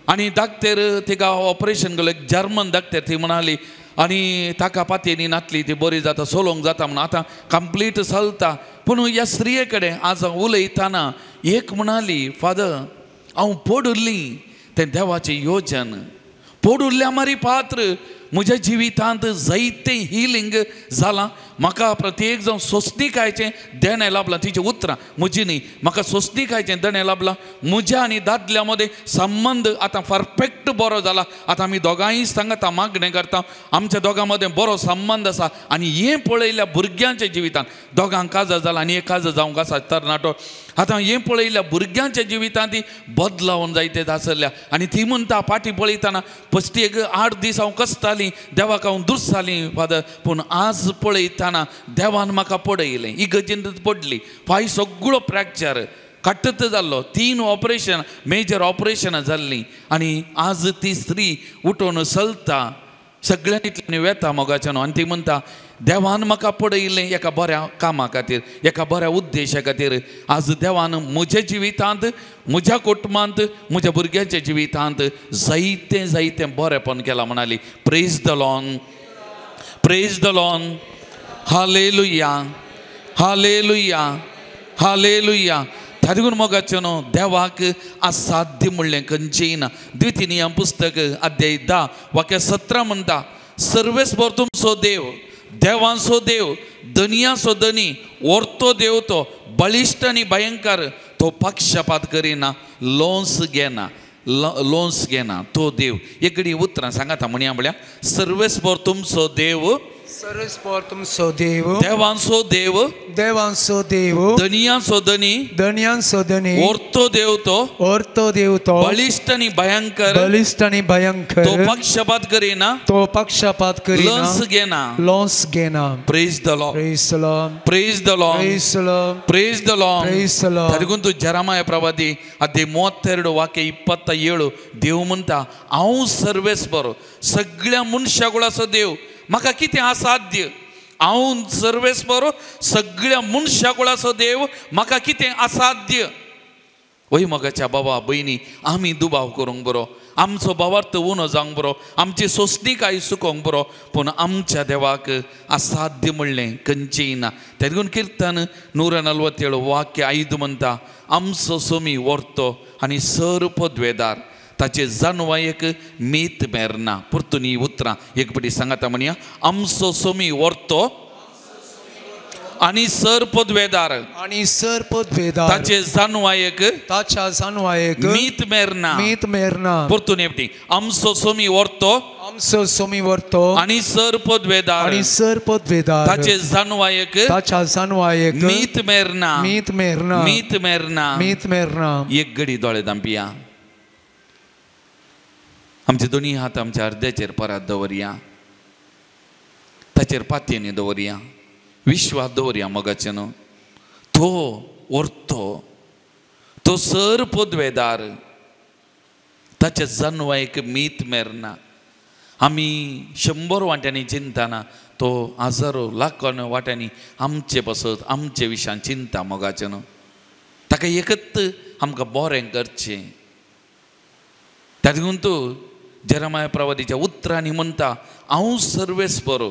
आनी डाक्टर तिका ऑपरेशन केलो. एक जर्मन डाक्टर ती म्हणाली आनी ताका पातयेनी नातली, ती बरी जाता, सोलोंक जाता म्हणून आतां कंप्लीट चलता. पूण ह्या स्त्रिये कडेन आज उलयतना एक म्हणाली, फादर हांव पडुल्ली तें देवाचें योजन, पडुल्ल्या मारी पात्र म्हज्या जिवितांत जायतें हिलींग जालां. म्हाका प्रत्येक जावन सोंसणीकायचें देणें लाभलां. तिचीं उतरां म्हजी न्ही, म्हाका सोंसणीकायचें देणें लाभलां. म्हज्या आनी दादल्या मदें संबंद आतां परफेक्ट बरो जाला. आतां आमी दोगांय सांगता मागणें करता, आमच्या दोगां मदें बरो संबंद आसा. आनी हें पळयल्या भुरग्यांच्या जिवितांत दोगांक काजार जाला आनी एक काजार जावंक आसा तरणाटो. आतां हें पळयल्या भुरग्यांच्या जिवितांत ती बदलावन जायते आसल्या. आनी ती म्हणटा फाटीं पळयतना फस्टी एक 8 दीस हांव कसतालीं, देवाक हांव दुरसालीं फादर, पूण आज पळयतना देवान म्हाका पडयलें. इगर्जेंत पडली, फाय सगळो फ्रॅक्चर काटत जाल्लो, 3 ऑपरेशन मेजर ऑपरेशनां जाल्लीं. आनी आज ती स्त्री उठून चलता, सगळ्यांनी वेता मोगाच्यान. आनी ती म्हणटा देवान म्हाका पडयलें एका बऱ्या कामा खातीर, एका बऱ्या उद्देशा खातीर. आज देवान म्हज्या जिवितांत, म्हज्या कुटुंबांत, म्हज्या भुरग्यांच्या जिवितांत जायतें जायतें बरेंपण केलां म्हणाली. Praise the Lord, praise the Lord, hallelujah, hallelujah, hallelujah. तातूंत मोगाचें न्हू देवाक असाध्य म्हणलें खंयचेंय ना. द्वितीय नियम पुस्तक अध्याय 10 वाक्य 17 म्हणटा, सर्वेस्पर तुमचो देव, देवांचो देव, दनियाचो दनी, वर्तो देव तो, बळिश्ट आनी भयंकर, तो पक्षपात करिना, लोंस घेना, लोंस घेना तो देव. एक उतरां सांगाता म्हणया म्हळ्यार सर्वेस्पर तुमचो देव, सर्वेस्पर तुमचो देव, देवांचो देव, देवांचो देव, दनियांचो दनी, दनियांचो दनी, वर्तो देव तो, वर्तो देव तो, बळिश्ट आनी भयंकर, बळिश्ट आनी भयंकर, तो पक्षपात करिना, तो पक्षपात करिना, लोंस घेना, लोंस घेना. Praise the Lord, praise the Lord, praise the Lord, praise the Lord, praise the Lord, praise the Lord. ಅದಕ್ಕಂತೂ ಜೆರೆಮಾಯ ಪ್ರವಾದಿ ಅದೇ 32 ವಾಕ್ಯ 27 देव म्हणटा, हांव सर्वेस्पर सगळ्या मनशाकुळाचो देव, म्हाका कितें असाध्य? हांव सर्वेस्पर सगळ्या मनशाकुळाचो देव, म्हाका कितें असाध्य? वय मोगाच्या बाबा भयणी, आमी दुबाव करूंक बरो, आमचो भावार्थ उणो जावंक बरो, आमची सोंसणीकाय सुकोवंक बरो, पूण आमच्या देवाक असाध्य म्हणलें खंयचेंय ना. तेदून किर्तन 147 वाक्य 5 म्हणटा, आमचो सोमी वर्तो आनी सर पदवेदार, ताचे जानवायक मीत मेरना. परतून ही उतरां एक पटी सांगाता म्हणया, आमचो सोमी वर्तो आनी सर पदवेदार, आनी सर पदवेदार, ताचे जानवायक, ताच्या जानवायक मीत मेरना, मीत मेरना. परतून एकटी, आमचो सोमी वर्तो, आमचो सोमी वर्तो आनी सर पदवेदार, आनी सर पदवेदार, ताचे जानवायक, ताच्या जानवायक मीत मेरना, मीत मेरना, मीत मेरना, मीत मेरना. एक घडी दोळे धांपिया, आमचे दोनी हात आमच्या अर्द्याचेर परत दवरया, ताचेर पातयेनी दवरया, विश्वास दवरया मोगाचें न्हू. तो वर्तो, तो सर पदवेदार, ताच्या जानवायक मीत मेरना. आमी 100 वांट्यांनी चिंतना तो हजारो लाखां वांट्यांनी आमचे पासत आमचे विशयान चिंता मोगाचें न्हू. ताका एकच आमकां बरें करचें. तातूंत जेरेमाया प्रवादीच्या उतरांनी म्हणटा, हांव सर्वेस्पर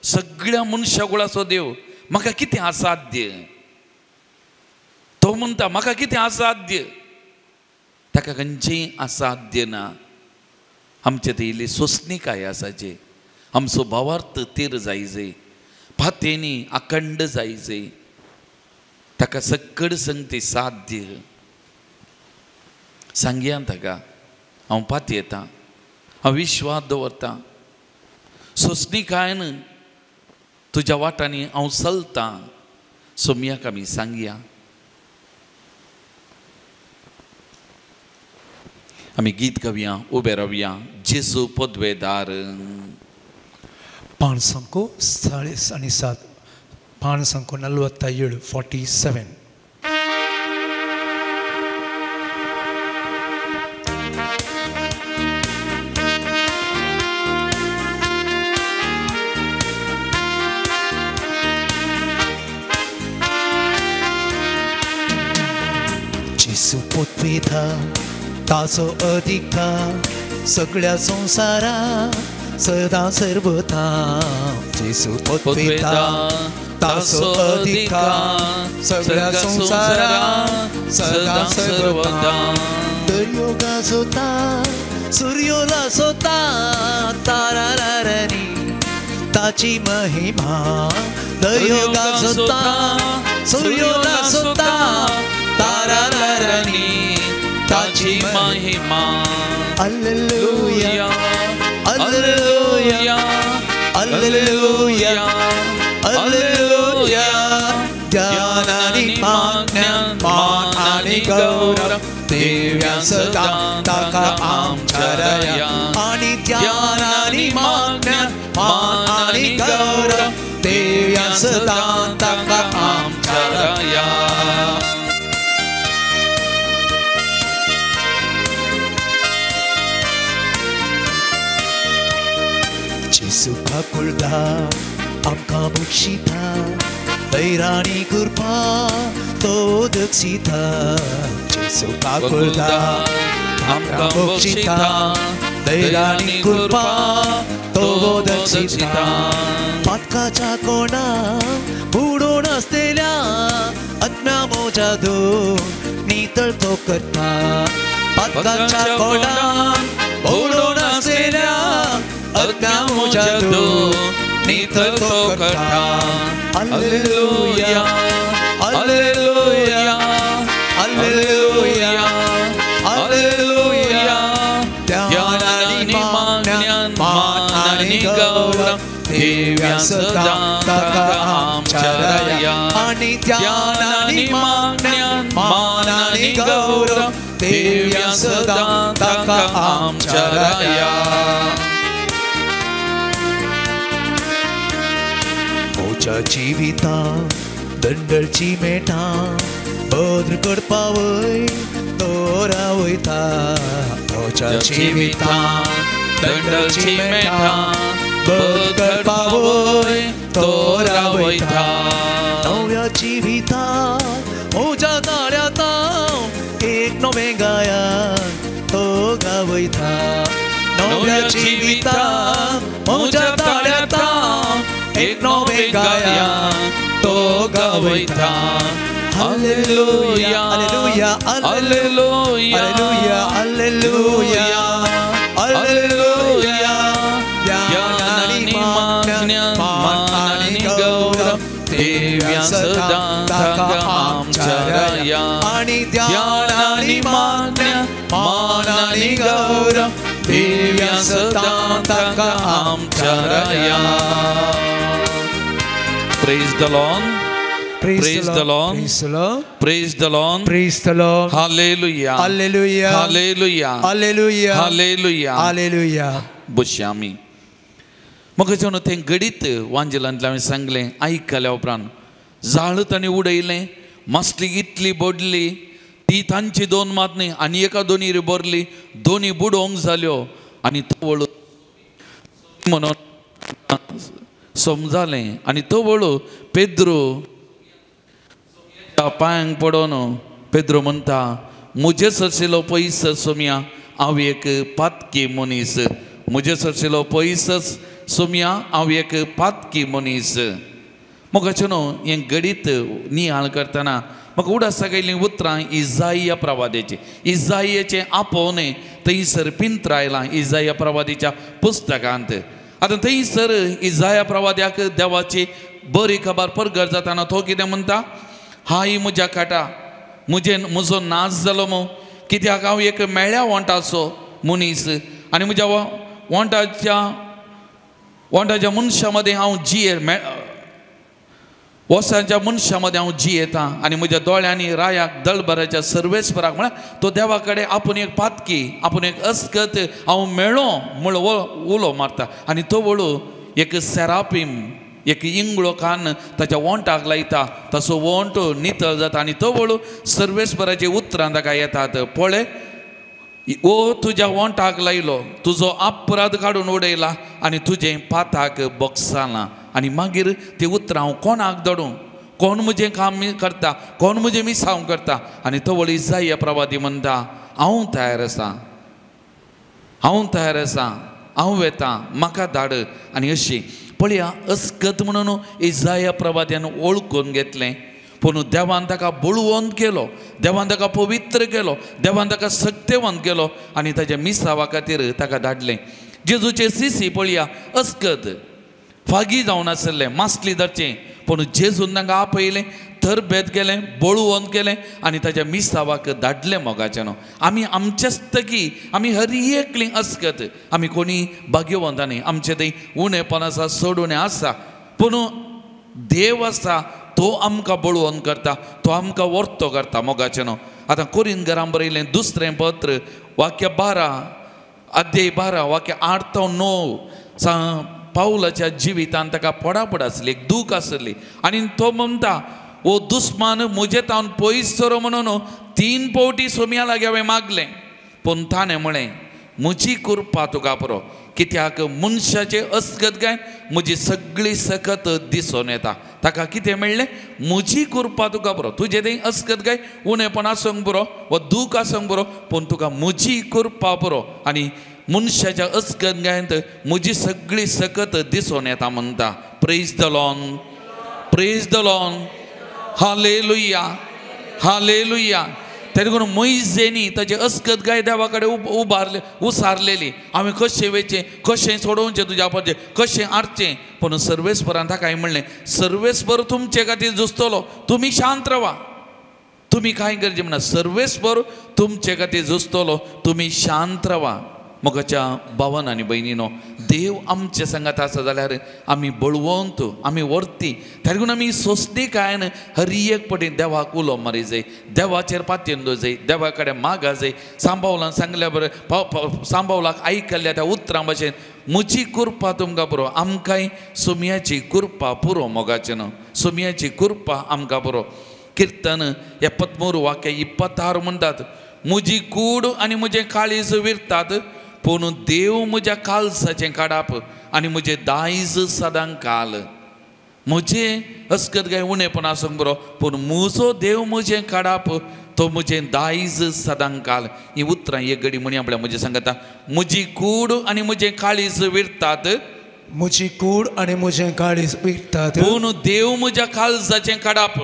सगळ्या मनशाकुळाचो देव, म्हाका कितें असाध्य? तो म्हणटा म्हाका कितें असाध्य? ताका खंयचेंय असाध्य ना. आमचे थंय इल्ली सोंसणीकाय आसाची, आमचो भावार्थ तीर जायजे, पातयेनी अखंड जायजे, ताका सक्कड संगती साध्य. सांगया ताका, हांव पातयेतां, हांव विश्वास दवरतां, सोंसणीकायन तुज्या वाटांनी हांव चलतां. सोमयाक आमी सांगया. आमी गीत गावया, उबे रावया. जेजू पदवेदार. पान संको 40 आणि 7, पान संको 47, 47. जेजू पदवेदार, ताचो अधिकार सगळ्या संवसारा सदां सर्वथा. जेजू पदवेदार, ताचो अधिकार सगळ्या संवसारा सदां सर्वथा. दर्यो गाजोता, सुर्यो लासोता, तारारारानी ताची महिमा. दर्यो गाजोता, सुर्यो लासोता, तारारारानी ताची महिमा. Alleluia, alleluia, alleluia, alleluia. ज्ञान आणि मान्य, मान आणि गौरव देव्या सदा ताका आमच्या रया. आणि ज्ञान आणि मान्य, मान आणि गौरव देव्या सदा ताका आमच्या रया. जेजू काकुळटा, आमकां बक्षिता दैराणी कृपा तो दक्षिता जेजू काकुळटा आमकां बक्षिता दैराणी कृपा तो दक्षिता पातकाच्या कोणाक बुडोवन आसलेल्या आत्म्या मोजा दोन नितळ तो करता पातकाच्या कोणाक बुडोवन आसलेल्या आत्म्या मोजा दोन नितळ तो करता. Hallelujah hallelujah hallelujah hallelujah. ध्यान आनी मान्यान मान आनी गौरव देव्या सदां ताका आमच्या राया आनी ध्यान आनी मान्यान मान आनी गौरव देव्या सदां ताका आमच्या राया. म्हज्या जिवितां दंडळची मेटां बद्र करपा वय तो रावयता म्हज्या जिवितां दंडळची मेटां बद्र करपा वय तो रावयता. नव्या जिवितां म्हज्या दाऱ्यांत एक नवें गायन तो गावयता नव्या जिवितां म्हज्या दाऱ्यांत एक नवें गायन तो गावयता. Hallelujah hallelujah hallelujah hallelujah hallelujah hallelujah. ध्यान आनी मान्यान मान आनी गौरव देव्या सदां ताका आमच्या राया आनी ध्यान आनी मान्यान मान आनी गौरव देव्या सदां ताका आमच्या राया. Praise the Lord. Praise the Lord. Praise the Lord. Praise the Lord. Praise the Lord. Hallelujah. Hallelujah. Hallelujah. Hallelujah. Hallelujah. Hallelujah. बसया आमी. म्हाका जेन्ना तें घडीत वांजेलांतलें हांवें सांगलें आयकल्या उपरांत जाळ ताणें उडयलें मासली इतली बोडली ती तांची दोन मात न्ही आनी एका दोनी भरली दोनी बुडोवंक जाल्यो आनी तवळ म्हणून समजालें आनी तवळ पेद्रो पांयांक पडोन पेद्रो म्हणटा म्हजे सरशिलो पयस सोम्या हांव एक पातकी मनीस म्हजे सरशिलो पयस सोम्या हांव एक पातकी मनीस. म्हाका न्हू हें घडीत नियाळ करतना म्हाका उडासाक आयिल्लीं उतरां इजाइया प्रवाद्याचीं. इजाइयाचें आपोवणें थंयसर पिंत्र आयलां इजाइया प्रवादीच्या पुस्तकांत. आतां थंयसर इजाया प्रवाद्याक देवाची बरी खबर परगट जाताना तो कितें म्हणटा हाय म्हज्या खाटा म्हजे म्हजो नाच जालो मू कित्याक हांव एक मेळ्या वोंटाचो मनीस आनी म्हज्या वोंटाच्या मनशां मदें हांव जिये वसाच्या मनशां मदें हांव जियेता आनी म्हज्या दोळ्यांनी रायाक दळभराच्या सर्वेस्पराक म्हळ्यार तो देवा कडेन आपूण एक पातकी आपूण एक अस्कत हांव मेळो म्हळो उलो मारता आनी तो वळू एक सेरापीम एक इंगळो कान ताच्या वोंटाक लायता ताचो वोंट नितळ जाता आनी तो वळू सर्वेस्पराची उतरां ताका येतात पळय ओ तुज्या वोंटाक लायलो तुजो अपराध काडून उडयला आनी तुजें पाताक बगसालां. आनी मागीर ती उतरां हांव कोणाक धाडूं कोण म्हजें काम करता कोण म्हजें मिसांव करता आनी तो वळी इजाइया प्रवादी म्हणटा हांव तयार आसा हांव तयार आसा हांव वेता म्हाका धाड. आनी अशी पळया अस्कत म्हणून इजाइया प्रवाद्यान वळखून घेतलें पूण देवान ताका बळवंत केलो देवान ताका पवित्र केलो देवान ताका सक्तेवंत केलो आनी ताच्या मिसावा खातीर ताका धाडलें. जेजूचे सिसी पळया अस्कत फागी जावन आसलें मासली धरचें पूण जेजून तांकां आपयलें तरबेत केलें बळवंत केलें आनी ताच्या मिसावाक धाडलें मोगाचें न्हू. आमी आमचेच तकी आमी हर एकली अस्कत आमी कोणी भाग्यवंत न्ही आमचें थंय उणेपण आसा चड उणें आसा पूण देव आसा तो आमकां बळवंत करता तो आमकां वर्तो करता मोगाचें न्हू. आतां कोरिंत घरां बरयलें दुसरें पत्र वाक्य 12 अध्याय 12 वाक्य 8 ते 9 पावलाच्या जिवितान ताका पडापड आसली एक दूख आसली आनी तो म्हणटा ओ दुस्मान म्हजे तावन पयस सरो म्हणून 3 फावटी सोम्या लागीं हांवें मागलें पूण ताणें म्हळें म्हजी कृपा तुका पुरो कित्याक मनशाचे अस्गत गायन म्हजी सगळी सकत दिसून येता. ताका कितें मेळ्ळें? म्हजी कृपा तुका पुरो. तुजें तें अस्गत गाय उणेपण आसूंक पुरो वा दूख आसूंक पुरो, पूण तुका म्हजी कृपा पुरो. आनी मनशाच्या अस्गत गायंत म्हजी सगळी सकत दिसून येता म्हणटा. Praise the Lord, praise the Lord, hallelujah, hallelujah. तेरे करून मोयजेनी ताजे अस्कत गाय देवा कडेन उबारले उसारलेली. हांवें कशें वेचें, कशें सोडोवचें तुज्या पाचें, कशें आरचें. पूण सर्वेस्परान ताका हांवें म्हणलें, सर्वेस्पर तुमचे खातीर झुजतलो, तुमी शांत रावा. तुमी कांय गरजे म्हणा, सर्वेस्पर तुमचे खातीर झुजतलो, तुमी शांत रावा. मोगाच्या भावान आनी भयणीनो, देव आमचे सांगात आसा जाल्यार आमी बळवंत, आमी वर्ती. तेका आमी सोंसणीकायेन हर एक पटी देवाक उलो मारी जाय, देवाचेर पातयेन दवर जाय, देवा कडेन मागा जाय. सांबावलान सांगल्या बरें, सांबावलाक आयकल्ल्या त्या उतरां भाशेन म्हजी कृपा तुमकां पुरो. आमकांय सोमयाची कृपा पुरो मोगाचें न्हू, सोमयाची कृपा आमकां पुरो. किर्तन 73 वाक्य 26 म्हणटात, म्हजी कूड आनी म्हजें काळीज विरतात, पूण देव म्हज्या कालसाचें काडप आनी म्हजें दायज सदां काल. म्हजें अस्कत काय उणेपण आसूंक बरो, पूण म्हजो देव म्हजें काडप, तो म्हजें दायज सदां काल. ही उतरां एक घडी म्हणी आपल्या म्हजें सांगता, म्हजी कूड आनी म्हजें काळीज विरतात, म्हजी कूड आनी म्हजें काळीज विरतात, पूण देव म्हज्या काळजाचें काडप,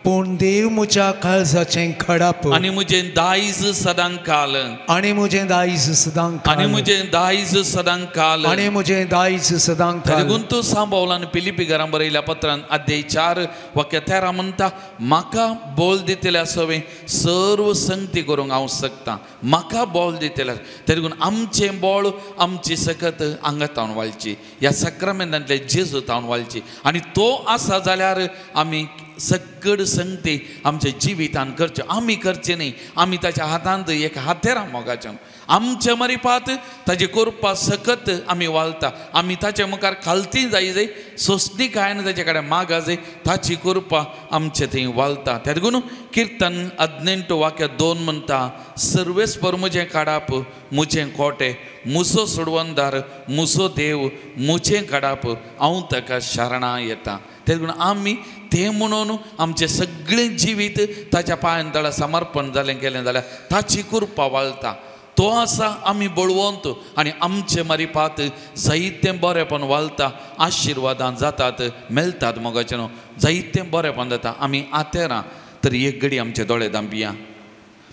पूण देव म्हज्या काळजाचें खडप आनी म्हजें दायज सदां काल, आनी म्हजें दायज सदां काल, आनी म्हजें दायज सदां काल, आनी म्हजें दायज सदां काल. गुंतू सांबावलान फिलिपी घरां बरयल्या पत्रान अध्याय 4 वाक्य 13 म्हणटा, म्हाका बोल दितल्या सवें सर्व संगती करूंक हांव शकता. म्हाका बोल दितल्या तरी आमचें बोळ आमची सकत हांगा तावन वालची, ह्या सक्रामेंतांतले जेजू तावन वालची. आनी तो आसा जाल्यार आमी सगळ संगती आमच्या जिवितान करचें. आमी करचें न्ही, आमी ताच्या हातांत एक हातेरां मोगाचें. आमचे मरिपात ताजे कृपा सकत आमी वालता, आमी ताचे मुखार खालती जाय जाय, सोंसणीकायेन ताचे कडेन मागा जाय, ताची कृपा आमचे थंय वालता. तेका किर्तन 18 वाक्य 2 म्हणटा, सर्वेस्पर म्हजें काडप, म्हजें कोटे, म्हजो सोडवणदार, म्हजो देव, म्हजें काडप, हांव ताका शरणां येता. तेका आमी तें म्हणून आमचें सगळें जिवीत ताच्या पांयान तळा समर्पण जालें केलें जाल्यार ताची कृपा वालता. तो आसा आमी बळवंत आनी आमचे मारिपात जायतें बरेंपण वालता, आशिर्वादां जातात, मेळटात मोगाचें न्हू, जायतें बरेंपण जाता. आमी आतेरां तर एक घडी आमचे दोळे धांपया,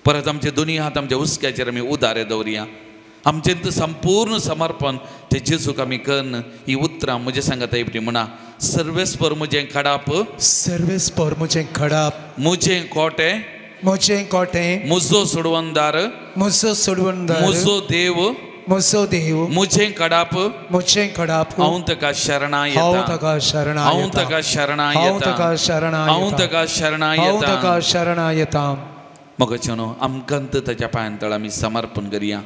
परत आमचे दोनी हात आमच्या हुस्क्याचेर आमी उदारे दवरया. आमचें संपूर्ण समर्पण ते जेजूक आमी कन्न ही उतरां म्हजें सांगता एकटी म्हणा, सर्वेस्पर म्हजें खडाप, सर्वेस्पर म्हजें खडाप, म्हजें कोटे, म्हजें कोटे, म्हजो सोडवणदार, म्हजो सोडवणदार, म्हजो देव, म्हजो देव, म्हजें खडाप, म्हजें खडाप, हांव ताका शरणां येता, हांव ताका शरणां, हांव ताका शरणां हांव येता, ताका शरणां, हांव ताका शरणां हांव येता, ताका शरणां येता. मोगाचें न्हू, आमकां ताच्या पांयां तळ आमी समर्पण करया.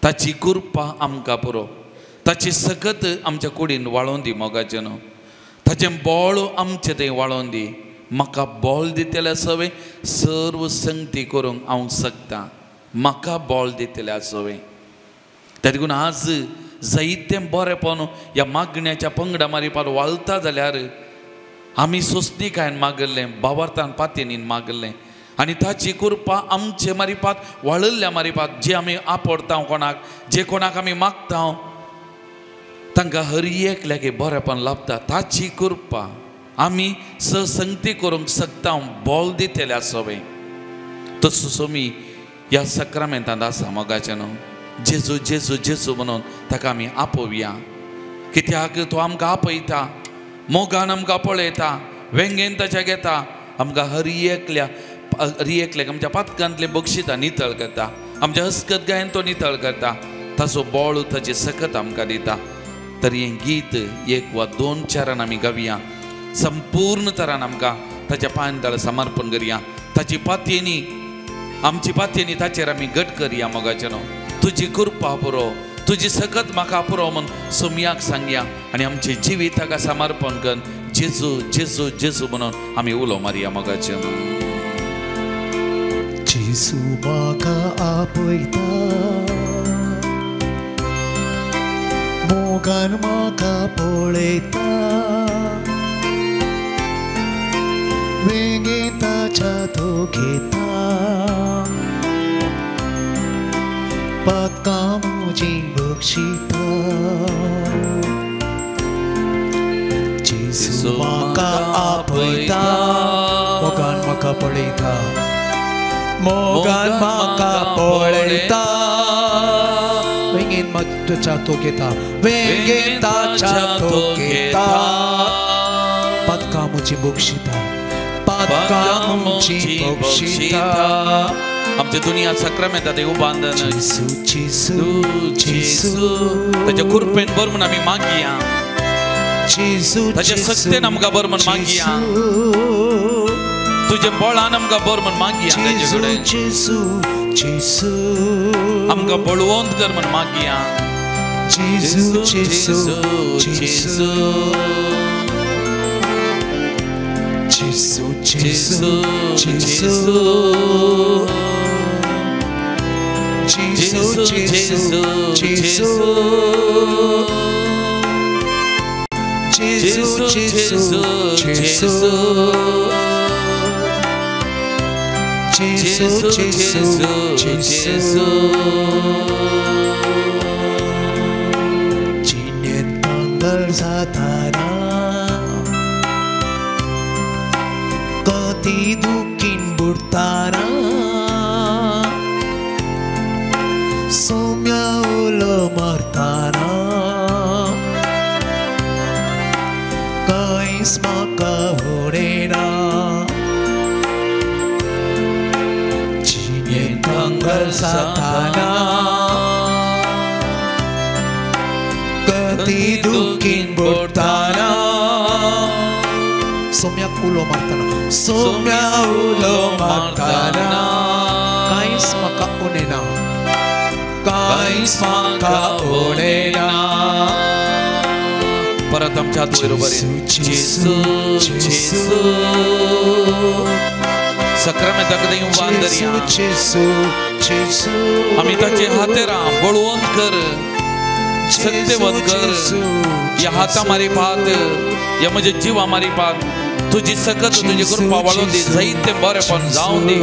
ताची कृपा आमकां पुरो, ताची सकत आमच्या कुडीन वाळोवन दी मोगाचें न्हू, ताचें बोळ आमचें थंय वाळोवन दी. म्हाका बोळ दितल्या सवें सर्व संगती करूंक हांव शकता, म्हाका बोळ दितल्या सवें. तेका आज जायतें बरेंपण ह्या मागण्याच्या पंगडा मारिपार वालता जाल्यार आमी सोंसणीकायेन मागल्लें, भावार्थान पातयेन मागल्लें आनी ताची कृपा आमचे मारिपात वाळिल्ल्या मारिपात जे आमी आपडता कोणाक, जे कोणाक आमी मागता तांकां हर एकल्याक बरेंपण लाभता. ताची कृपा आमी ससंगती करूंक शकता, बोल दितल्या सवें. तसो सोमी ह्या सक्रामेंतांत आसा मोगाचें न्हू, जेजू जेजू जेजू म्हणून ताका आमी आपोवया. कित्याक तो आमकां आपयता, मोगान आमकां पळयता, वेंगेन ताच्या घेता, आमकां हर एकल्याक आमच्या पातकांतले बक्षितां नितळ करता, आमच्या हस्कत गायन तो नितळ करता, ताचो बोळ ताची सकत आमकां दिता. तर हें गीत 1 वा 2 चारान आमी गावया, संपूर्ण तरान आमकां ताच्या पांयां तळ समर्पण करया. ताची पातयेनी आमची पातयेनी ताचेर आमी घट करया मोगाचें न्हू. तुजी कृपा पुरो, तुजी सकत म्हाका पुरो म्हूण सोमयाक सांगया आनी आमचें जिवीत ताका समर्पण कर जेजू जेजू जेजू म्हणून आमी उलो मारया मोगाचें न्हू. जेजू म्हाका आपयता, मोगान म्हाका पळयता वेंगेन ताच्या तो घेता पातकां म्हजीं बक्षिता जेजू म्हाका आपयता मोगान म्हाका पळयता मोगान म्हाका पळयता वेंगेन ताच्या तो घेता वेंगेन ताच्या तो घेता पातकां म्हजीं बक्षिता पातकां म्हजीं बक्षिता. आमच्या दुनिया साक्रामेंता देव बांदन जेजू जेजू जेजू ताच्या कृपेन बर म्हूण आमी मागया जेजू ताच्या सक्तेन आमकां बर म्हूण मागया तुज्या बळान आमकां बर म्हूण मागया ताचे कडेन जेजू जेजू आमकां बळवंत कर म्हूण मागया जेजू जेजू जेजू जेजू जेजू जेजू जेजू जेजू जेजू जेजू जेजू जेजू जेजू जेजू. जिणेंत मंगल जाताना कती दुखीन बुडताना सोम्या उलो मारताना कांयच म्हाका उडयना जिणेंत मंगल जाताना कती दुखीन बुडताना सोम्याक उलो मारताना सोम्या उलो मारताना कांयच म्हाका उडयना कांयच म्हाका उडयना. परत आमच्या हात वयर उबारी जेजू जेजू साक्रामेंता कडेन उबार धरया जेजू जेजू आमी ताचे हातेरां बळवंत कर सत्यवंत कर ह्या हाता मारी पात ह्या म्हज्या जिवा मारी पात तुजी सकत तुजी कृपा वाळून दी जायते बरेपण जावन दी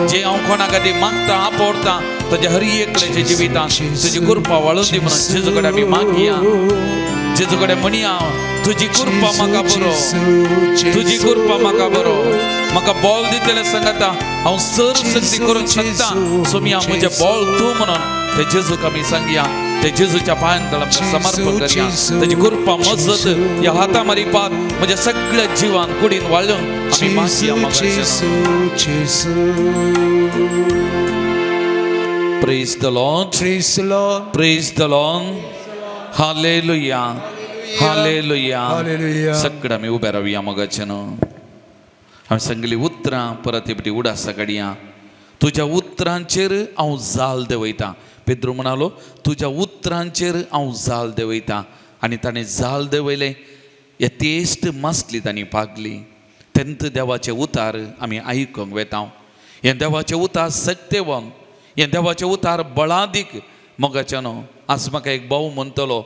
जे हांव कोणा खातीर मागता आपोवता ताज्या हर एकल्याच्या जिवितांत तुजी कृपा वाळून दी म्हणून जेजू कडेन आमी मागया जेजू कडेन म्हणया तुजी कृपा म्हाका बरो तुजी कृपा म्हाका बरो म्हाका बॉल दितले सांगता हांव सर सक्ती करूंक शकता सोमिया म्हजें बॉल तूं म्हणून ते जेजूक आमी सांगया ते जेजूच्या पांयान आमकां समर्पण करया ताजी कृपा मजत ह्या हाता मारी पात म्हज्या सगळ्या जिवान कुडीन वाळून आमी मागया. Praise the Lord. Praise the Lord. Praise the Lord. Hallelujah. Hallelujah. Hallelujah. सगळं आमी उबे रावया मोगाचें न्हू आमी सांगली उतरां परत एकटी उडासा काडया तुज्या उतरांचेर हांव जाल देंवयता. पेद्रू म्हणालो तुज्या उतरांचेर हांव जाल देंवयता आनी ताणें जाल देंवयलें यथेश्ट मासली तांणी पागली. तेन्ना देवाचें उतार आमी आयकूंक वेता. हें देवाचें उतार सत्यवंत हें देवाचें उतार बळादीक मोगाचें न्हू. आज म्हाका एक भाव म्हणटलो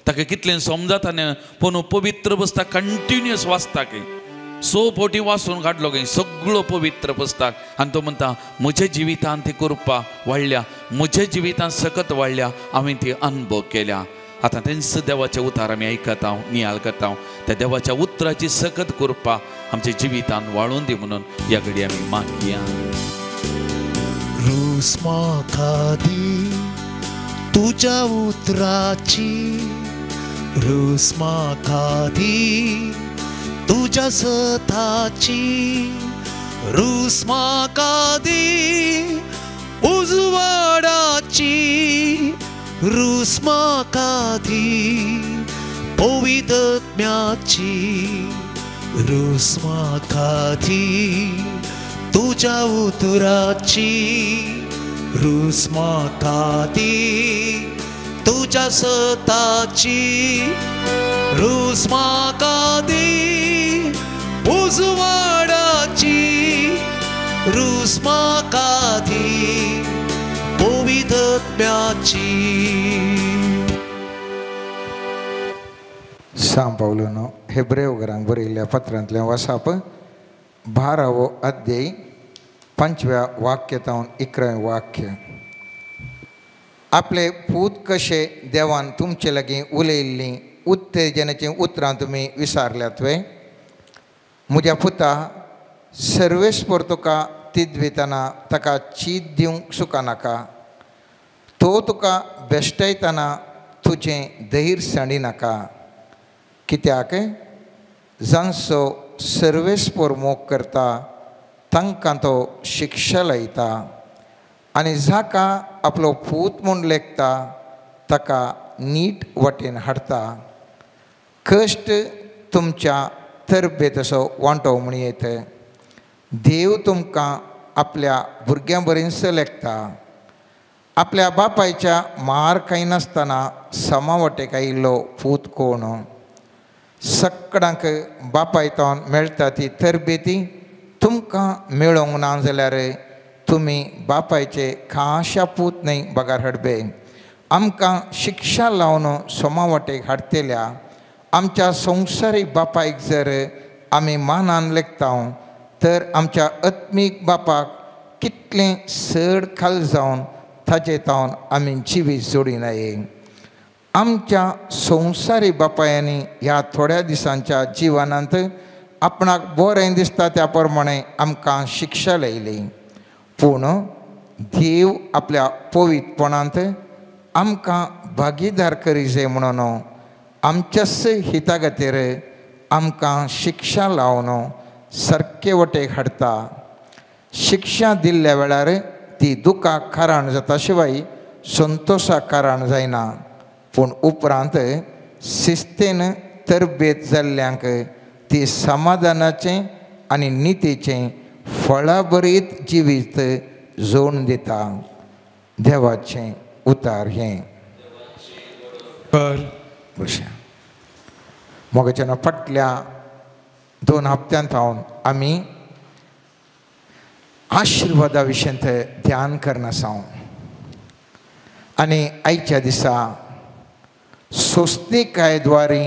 ताका कितलें समजाता न्हय पूण पवित्र पुस्तक कंटिन्युअस वाचता की 6 फावटी वाचून काडलो खंय सगळो पवित्र पुस्तक आनी तो म्हणटा म्हज्या जिवितांत ती कृपा वाडल्या म्हज्या जिवितांत सकत वाडल्या हांवें ती अनुभव केल्या. आतां तेंच देवाचें उतार आमी आयकता नियाळ करता त्या देवाच्या उतराची सकत कृपा आमच्या जिवितांत वाळून दी म्हणून ह्या घडी आमी मागया. रूस म्हाका दी तुज्या उतराची रूस म्हाका दी तुज्या सताची रूस म्हाका दी उजवाडाची रूस म्हाका दी पवित्रत्म्याची रूस म्हाका दी तुज्या उतराची रूस म्हाका दी तुज्या सताची रूस म्हाका दी उजवाडाची रूस म्हाका दी पवित्रत्म्याची. सांव पावलून हेब्रेव घरांक बरयल्ल्या पत्रांतलें वसाप 12वो अध्याय 5व्या वाक्य तावन 11वें वाक्य. आपले पूत कशे देवान तुमचे लागीं उलयल्लीं उत्तेजनाचीं उतरां तुमी विसारल्यात वे? म्हज्या पुता, सर्वेस्पर तुका तिदवितना ताका चीत दिवंक सुका नाका, तो तुका बेश्टयतना तुजें धैर्य सांडिनाका. कित्याक जांचो सर्वेस्पर मोग करता तांकां तो शिक्षा लायता आनी जाका आपलो पूत म्हूण लेखता ताका नीट वाटेन हाडटा. कश्ट तुमच्या तरबेतसो वांटो म्हण येत. देव तुमकां आपल्या भुरग्यां बरेंच लेखता. आपल्या बापायच्या मार खायनासतना समा वाटेक आयिल्लो पूत कोण? सकडांक बापायतावन मेळटा ती तरबेती तुमकां मेळोंक ना जाल्यार तुमी बापायचे खाशा पूत न्हय बगार हडबे. आमकां शिक्षा लावन सोमा वाटेक हाडटेल्या आमच्या संवसारीक बापायक जर आमी मानान लेखता तर आमच्या आत्मीक बापाक कितलें चड खाल जावन ताजे तावन आमी जिवीत जोडिनाये. आमच्या संवसारी बापायांनी ह्या थोड्या दिसांच्या जिवनांत आपणाक बरें दिसता त्या प्रमाणे आमकां शिक्षा लायली. पूण देव आपल्या पवित्रपणांत आमकां भागीदार करी जाय म्हणून आमच्याच हिता खातीर आमकां शिक्षा लावन सारके वटेक हाडटा. शिक्षा दिल्ल्या वेळार ती दुखाक कारण जाता शिवाय संतोशाक कारण जायना. पूण उपरांत शिस्तेन तरबेत जाल्ल्यांक ती समाधानाचें आनी नितीचें फळाभरीत जिवीत जोडून दिता. देवाचें उतार हें. बशें मोगाच्यान फाटल्या 2 हप्त्यांत हांव आमी आशिर्वादा विशयांत ध्यान करनासां आनी आयच्या दिसा सोंसणीकाय द्वारी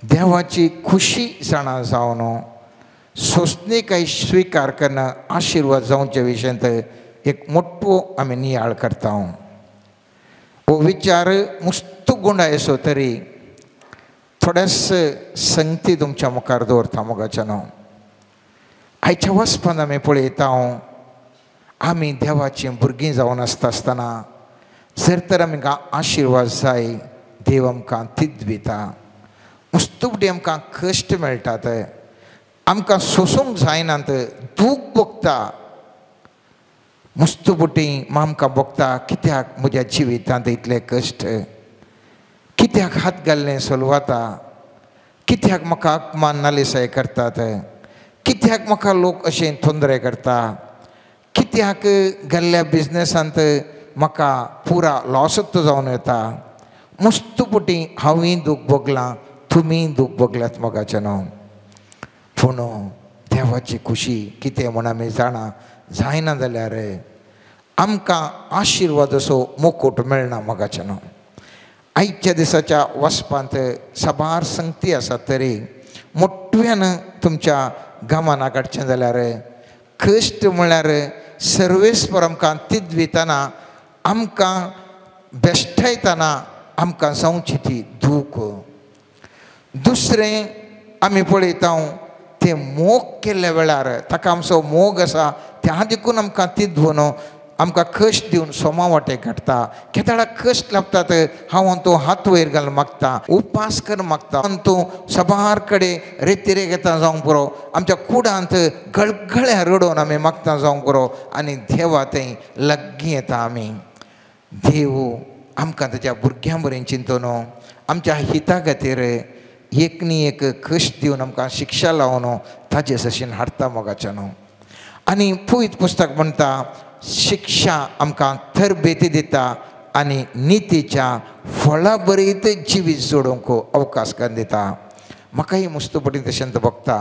देवाची खुशी जाणा जावन सोंसणीकाय स्विकार करणं आशिर्वाद जावचे विशयांत एक मोठो आमी नियाळ करता. हो विचार मुस्त गुंडाय असो तरी थोड्याच संगती तुमच्या मुखार दवरता. मोगाच्यान आयच्या वचपान आमी पळयता आमी देवाचीं भुरगीं जावन आसता आसतना जर तर आमकां आशिर्वाद जाय देव आमकां तिदविता. मुस्तुपटी आमकां कश्ट मेळटात, आमकां सोसूंक जायनात, दूख भोगता. मुस्तुपटी आमकां भोगता कित्याक म्हज्या जिवितांत इतले कश्ट, कित्याक हात घाल्लें सोलवाता, कित्याक म्हाका अपमान नालिसाय करतात, कित्याक म्हाका लोक अशें तोंदरे करता, कित्याक गेल्ल्या बिजनेसांत म्हाका पुरा लॉसत जावन येता. मुस्तुपटी हांवूय दूख भोगलां, तुमीय दूख भोगल्यात मोगाचें न्हू. पूण देवाची खुशी कितें म्हूण आमी जाणा जायना जाल्यार आमकां आशिर्वाद असो मुकूट मेळना मोगाचें न्हू. आयच्या दिसाच्या वचपांत साबार संगती आसात तरी मोठ्यान तुमच्या गमना काडचें जाल्यार कश्ट म्हळ्यार सर्वेस्पर आमकां तिदवितना आमकां बेश्टयतना आमकां जावची ती दूख. दुसरें आमी पळयता ते मोग केल्ल्या वेळार ताका आमचो मोग आसा त्या देखून आमकां तिदवून आमकां कश्ट दिवन सोमा वाटेक घाडटा. केदाळा कश्ट लागतात हांव तूं हात वयर घालून मागता, उपास करून मागता, तूं सबार कडेन रेतिरे घेता जावंक पुरो, आमच्या कुडांत गळगळ्या रडोवन आमी मागता जावंक पुरो आनी देवा थंय लागीं येता आमी. देव आमकां ताच्या भुरग्यां बरें चिंतून आमच्या हिता खातीर एक न्ही एक कश्ट दिवन आमकां शिक्षा लावन ताजे सशीन हाडटा मोगाच्यान. आनी पवित्र पुस्तक म्हणटा शिक्षा आमकां तरबेती दिता आनी नितीच्या फळाभरीत जिवीत जोडूंक अवकाश करून दिता. म्हाकाय मुस्तपटी तशेंच भोगता.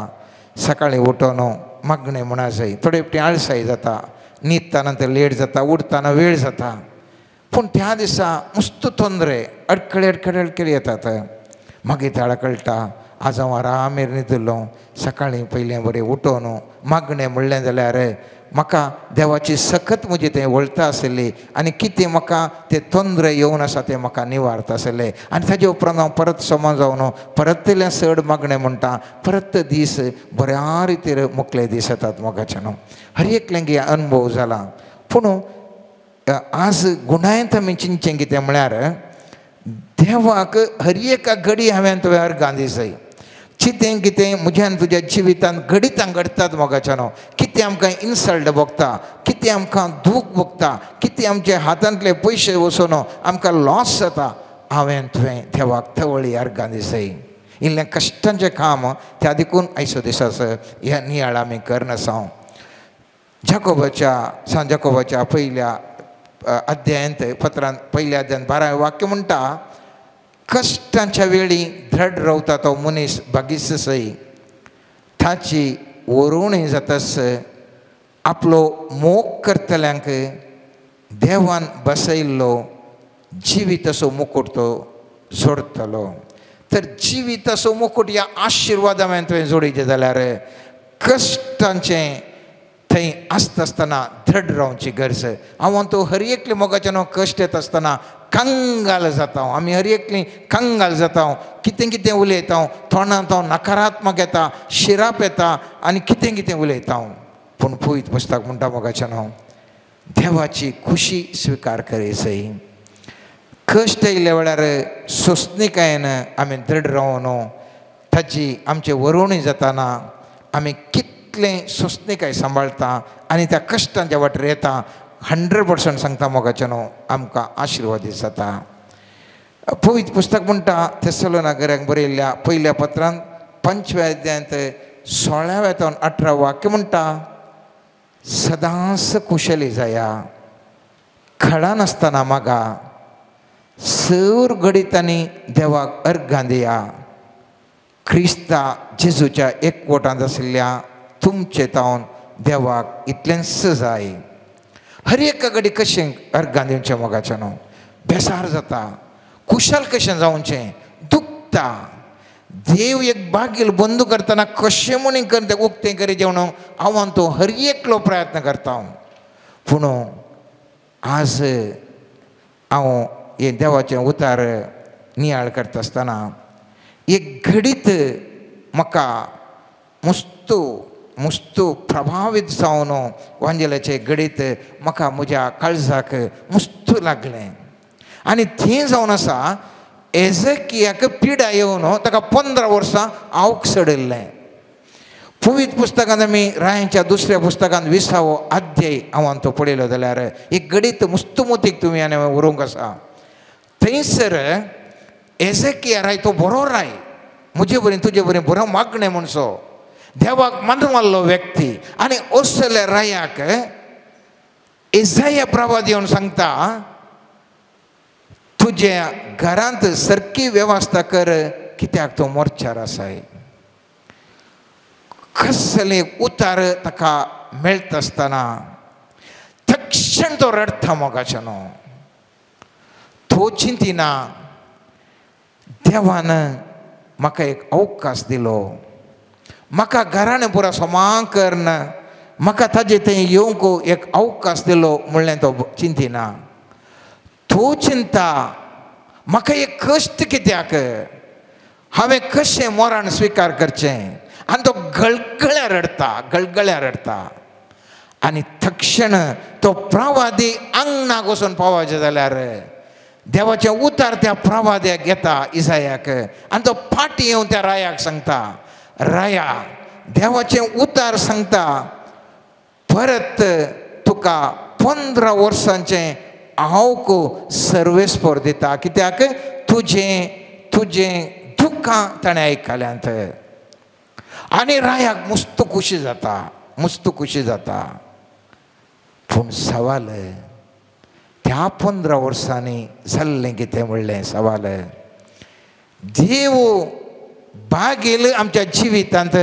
सकाळीं उठोन मागणें म्हणा जाय, थोडे फावटी आळसाय जाता, न्हिदतना तर लेट जाता, उठतना वेळ जाता. पूण त्या दिसा मुस्त तोंदरे अडखळे अडखळे अडखळे येतात. मागीर ताळा कळटा आज हांव आरामेर न्हिदिल्लो सकाळीं पयलें बरें उठोवन मागणें म्हणलें जाल्यार म्हाका देवाची सकत म्हजी थंय वळता आशिल्ली आनी कितें म्हाका तें तोंद्र येवन आसा तें म्हाका निवारता आशिल्लें. आनी ताजे उपरांत हांव परत समा जावन परत इल्लें चड मागणें म्हणटा परत दीस बऱ्या रितीर मुखले दीस येतात मोगाच्यान. हर एकल्यांक अनुभव जाला. पूण आज गुणायत आमी चिंतचें कितें म्हळ्यार देवाक हर एका घडी हांवें तुवें अर्गां दिसय कितें कितें म्हज्यान तुज्या जिवितांत घडितां घडटात मोगाच्यानो. कितें आमकां इन्सल्ट भोगता, कितें आमकां दूख भोगता, कितें आमच्या हातांतले पयशे वचून आमकां लॉस जाता, हांवें तुवें देवाक तवळी अर्गां दिसय. इल्लें कश्टांचें काम त्या देखून आयचो दिसाचो ह्या नियाळ आमी करनासा. जाकोबाच्या सांत जाकोबाच्या पयल्या अध्यायांत पत्रांत पयल्या अध्यायांत 12 वाक्य म्हणटा कश्टांच्या वेळी धड रावता तो मनीस बागीस सई ताची वरुणी जातास आपलो मोग करतल्यांक देवान बसयल्लो जिविताचो मुकुट तो जोडटलो. तर जिविताचो मुकुट ह्या आशिर्वादा हांवें तुवें जोडीचें जाल्यार कश्टांचें थंय आसता आसतना धड रावची गरज. हांव तो हर एकले मोगाच्यान कश्ट येता आसतना कंगाल जाता, आमी हर एकली कंगाल जाता, कितें कितें उलयता, तोंडांत हांव नकारात्मक येता, शिराप येता आनी कितें कितें उलयता. पूण पवित्र पुस्तक म्हणटा मोगाच्यान हांव देवाची खुशी स्विकार करीसय. कश्ट येयल्या वेळार सोंसणीकायेन आमी दृढ रावन ताची आमचे वरोवणी जाताना आमी कितलें सोंसणीकाय सांबाळटा आनी त्या कश्टांच्या वाटेर येता. 100% सांगता मोगाच्यानो आमकां आशिर्वादीत जाता. पवित्र पुस्तक म्हणटा थेसलोनिकरांक बरयल्ल्या पयल्या पत्रांत 5व्या अध्यायांत 16व्या तावन 18 वाक्य म्हणटा सदांच कुशली जाया, खडा नासतना मागा, सर घडितांनी देवाक अर्घां दिया, क्रिस्ता जेजूच्या एकवटांत आशिल्ल्या तुमचे तावन देवाक इतलेंच जाय. हर एका घडी कशें अर्घां दिवचें मोगाच्यानो बेसार जाता, कुशल कशें जावचें, दुखता. देव एक बागील बंदू करतना कशें म्हणून करता उक्तें करी जेवण हांव तो हर एकलो प्रयत्न करता. पूण आज हांव हें देवाचें उतार नियाळ करता आसतना एक घडीत म्हाका मुस्तू मुस्तू प्रभावीत जावन वांजेलाचें घडीत म्हाका म्हज्या काळजाक मुस्तू लागलें. आनी थंय जावन आसा एजकियाक पिडा येवन ताका 15 वर्सां आवक चडिल्लें. पवित्र पुस्तकांत आमी रायांच्या दुसऱ्या पुस्तकांत 20वो अध्याय हांव तो पळयलो जाल्यार एक घडीत मुस्तुमतीक तुमी आनी उरोवंक आसा. थंयसर एजकिया राय तो बरो राय, म्हजे बरें तुजे बरें बरो मागणें म्हणसो देवाक मानवल्लो व्यक्ती. आनी असल्या रायाक एजाया प्रवाद येवन सांगता तुज्या घरांत सारकी वेवस्था कर कित्याक तो मोर्चार आसाय. कसले उतार ताका मेळटा आसतना तक्षण तो रडटा मोगाच्यानो. तो चिंतिना देवान म्हाका एक अवकाश दिलो, म्हाका घराणें पुरा समा करन म्हाका ताजे थंय येवंक एक अवकाश दिलो म्हणलें तो चिंतिना. तो चिंता म्हाका एक कश्ट कित्याक, हांवें कशें मरण स्विकार करचें. आनी तो गळगळ्या रडटा, गळगळ्या रडटा. आनी तक्षण तो प्रवादी आंगणाक वचून पावचें जाल्यार देवाचें उतार त्या प्रवाद्याक घेता इसायाक आनी तो फाटीं येवन त्या रायाक सांगता, राया देवाचें उतार सांगता परत तुका 15 वर्सांचें आवक सर्वेस्पोर दिता कित्याक तुजें तुजें दुख्खां ताणें आयकल्यांत. आनी रायाक मुस्त खुशी जाता, मुस्त खुशी जाता. पूण सवाल त्या 15 वर्सांनी जाल्लें कितें म्हणलें सवाल. देव बागेल आमच्या जिवितांत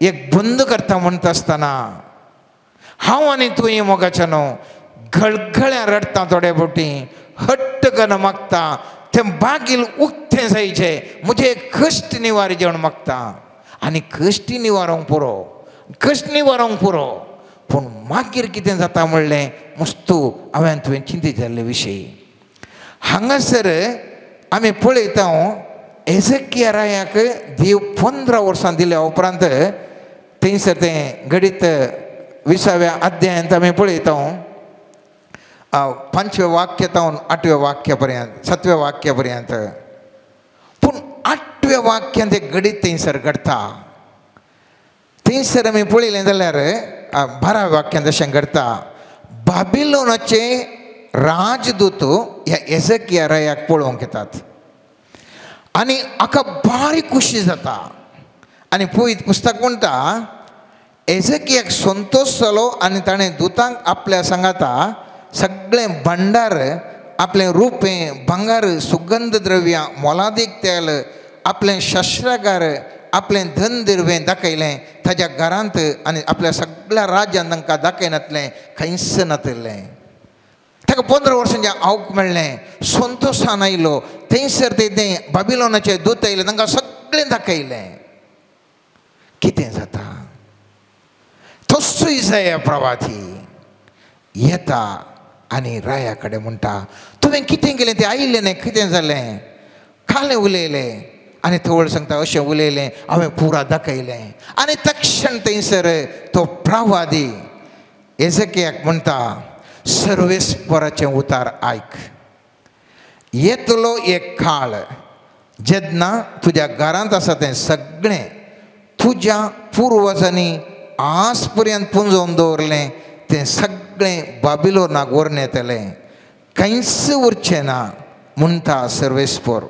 एक बंद करता म्हणटा आसतना हांव आनी तूं मोगाच्यानो गळगळ्या रडटा थोडे फावटी, हट्ट करून मागता, तें बागील उक्तें जायचें म्हजें कश्ट निवार जेवण मागता आनी कश्टी निवारोंक पुरो कश्ट निवारोंक पुरो पूण मागीर कितें जाता म्हणलें मुस्तू हांवें तुवें चिंतीत जाल्ले विशयी हांगासर आमी पळयता एजकिया रायाक देव 15 वर्सां दिल्या उपरांत थंयसर तें घडीत 20व्या अध्यायांत आमी पळयता 5व्या वाक्य तावन 8व्या वाक्य पर्यंत 7व्या वाक्य पर्यंत पूण 8व्या वाक्यांत एक घडीत थंयसर घडटा थंयसर आमी पळयलें जाल्यार 12व्या वाक्यांत अशें घडटा बाबिलोनाचे राजदूत ह्या एजकिया रायाक पळोवंक येतात आनी हाका बारीक खुशी जाता आनी पळयत पुस्तक म्हणटा एजकियाक संतोश जालो आनी ताणें दुतांक आपल्या सांगाता सगळें भंडार आपलें रुपें भांगर सुगंध द्रव्यां मोलादीक तेल आपलें शस्त्रागार आपलें धन दिरवें दाखयलें ताज्या घरांत आनी आपल्या सगळ्या राज्यांत तांकां दाखयनातलें खंयच नातिल्लें ताका 15 वर्सांचें आवक मेळ्ळें संतोशान आयलो थंयसर तें बाबिलोनाचे दूत आयले तांकां सगळें दाखयलें कितें जाता तस्सो इसाया प्रवादी येता आनी राया कडेन म्हणटा तुवें कितें केलें तें आयिल्लें न्ही कितें जालें कालें उलयलें आनी तवळ सांगता अशें उलयलें हांवें पुरा दाखयलें आनी तक्षण थंयसर तो प्रवादी एजकियाक म्हणटा सर्वेस्पराचें उतार आयक येतलो एक काळ जेन्ना तुज्या घरांत आसा तें सगळें तुज्या पुर्वजांनी आज पर्यंत पुंजोवन दवरलें तें सगळें बाबिलोनाक व्हरून येतलें कांयच उरचें ना म्हणटा सर्वेस्पर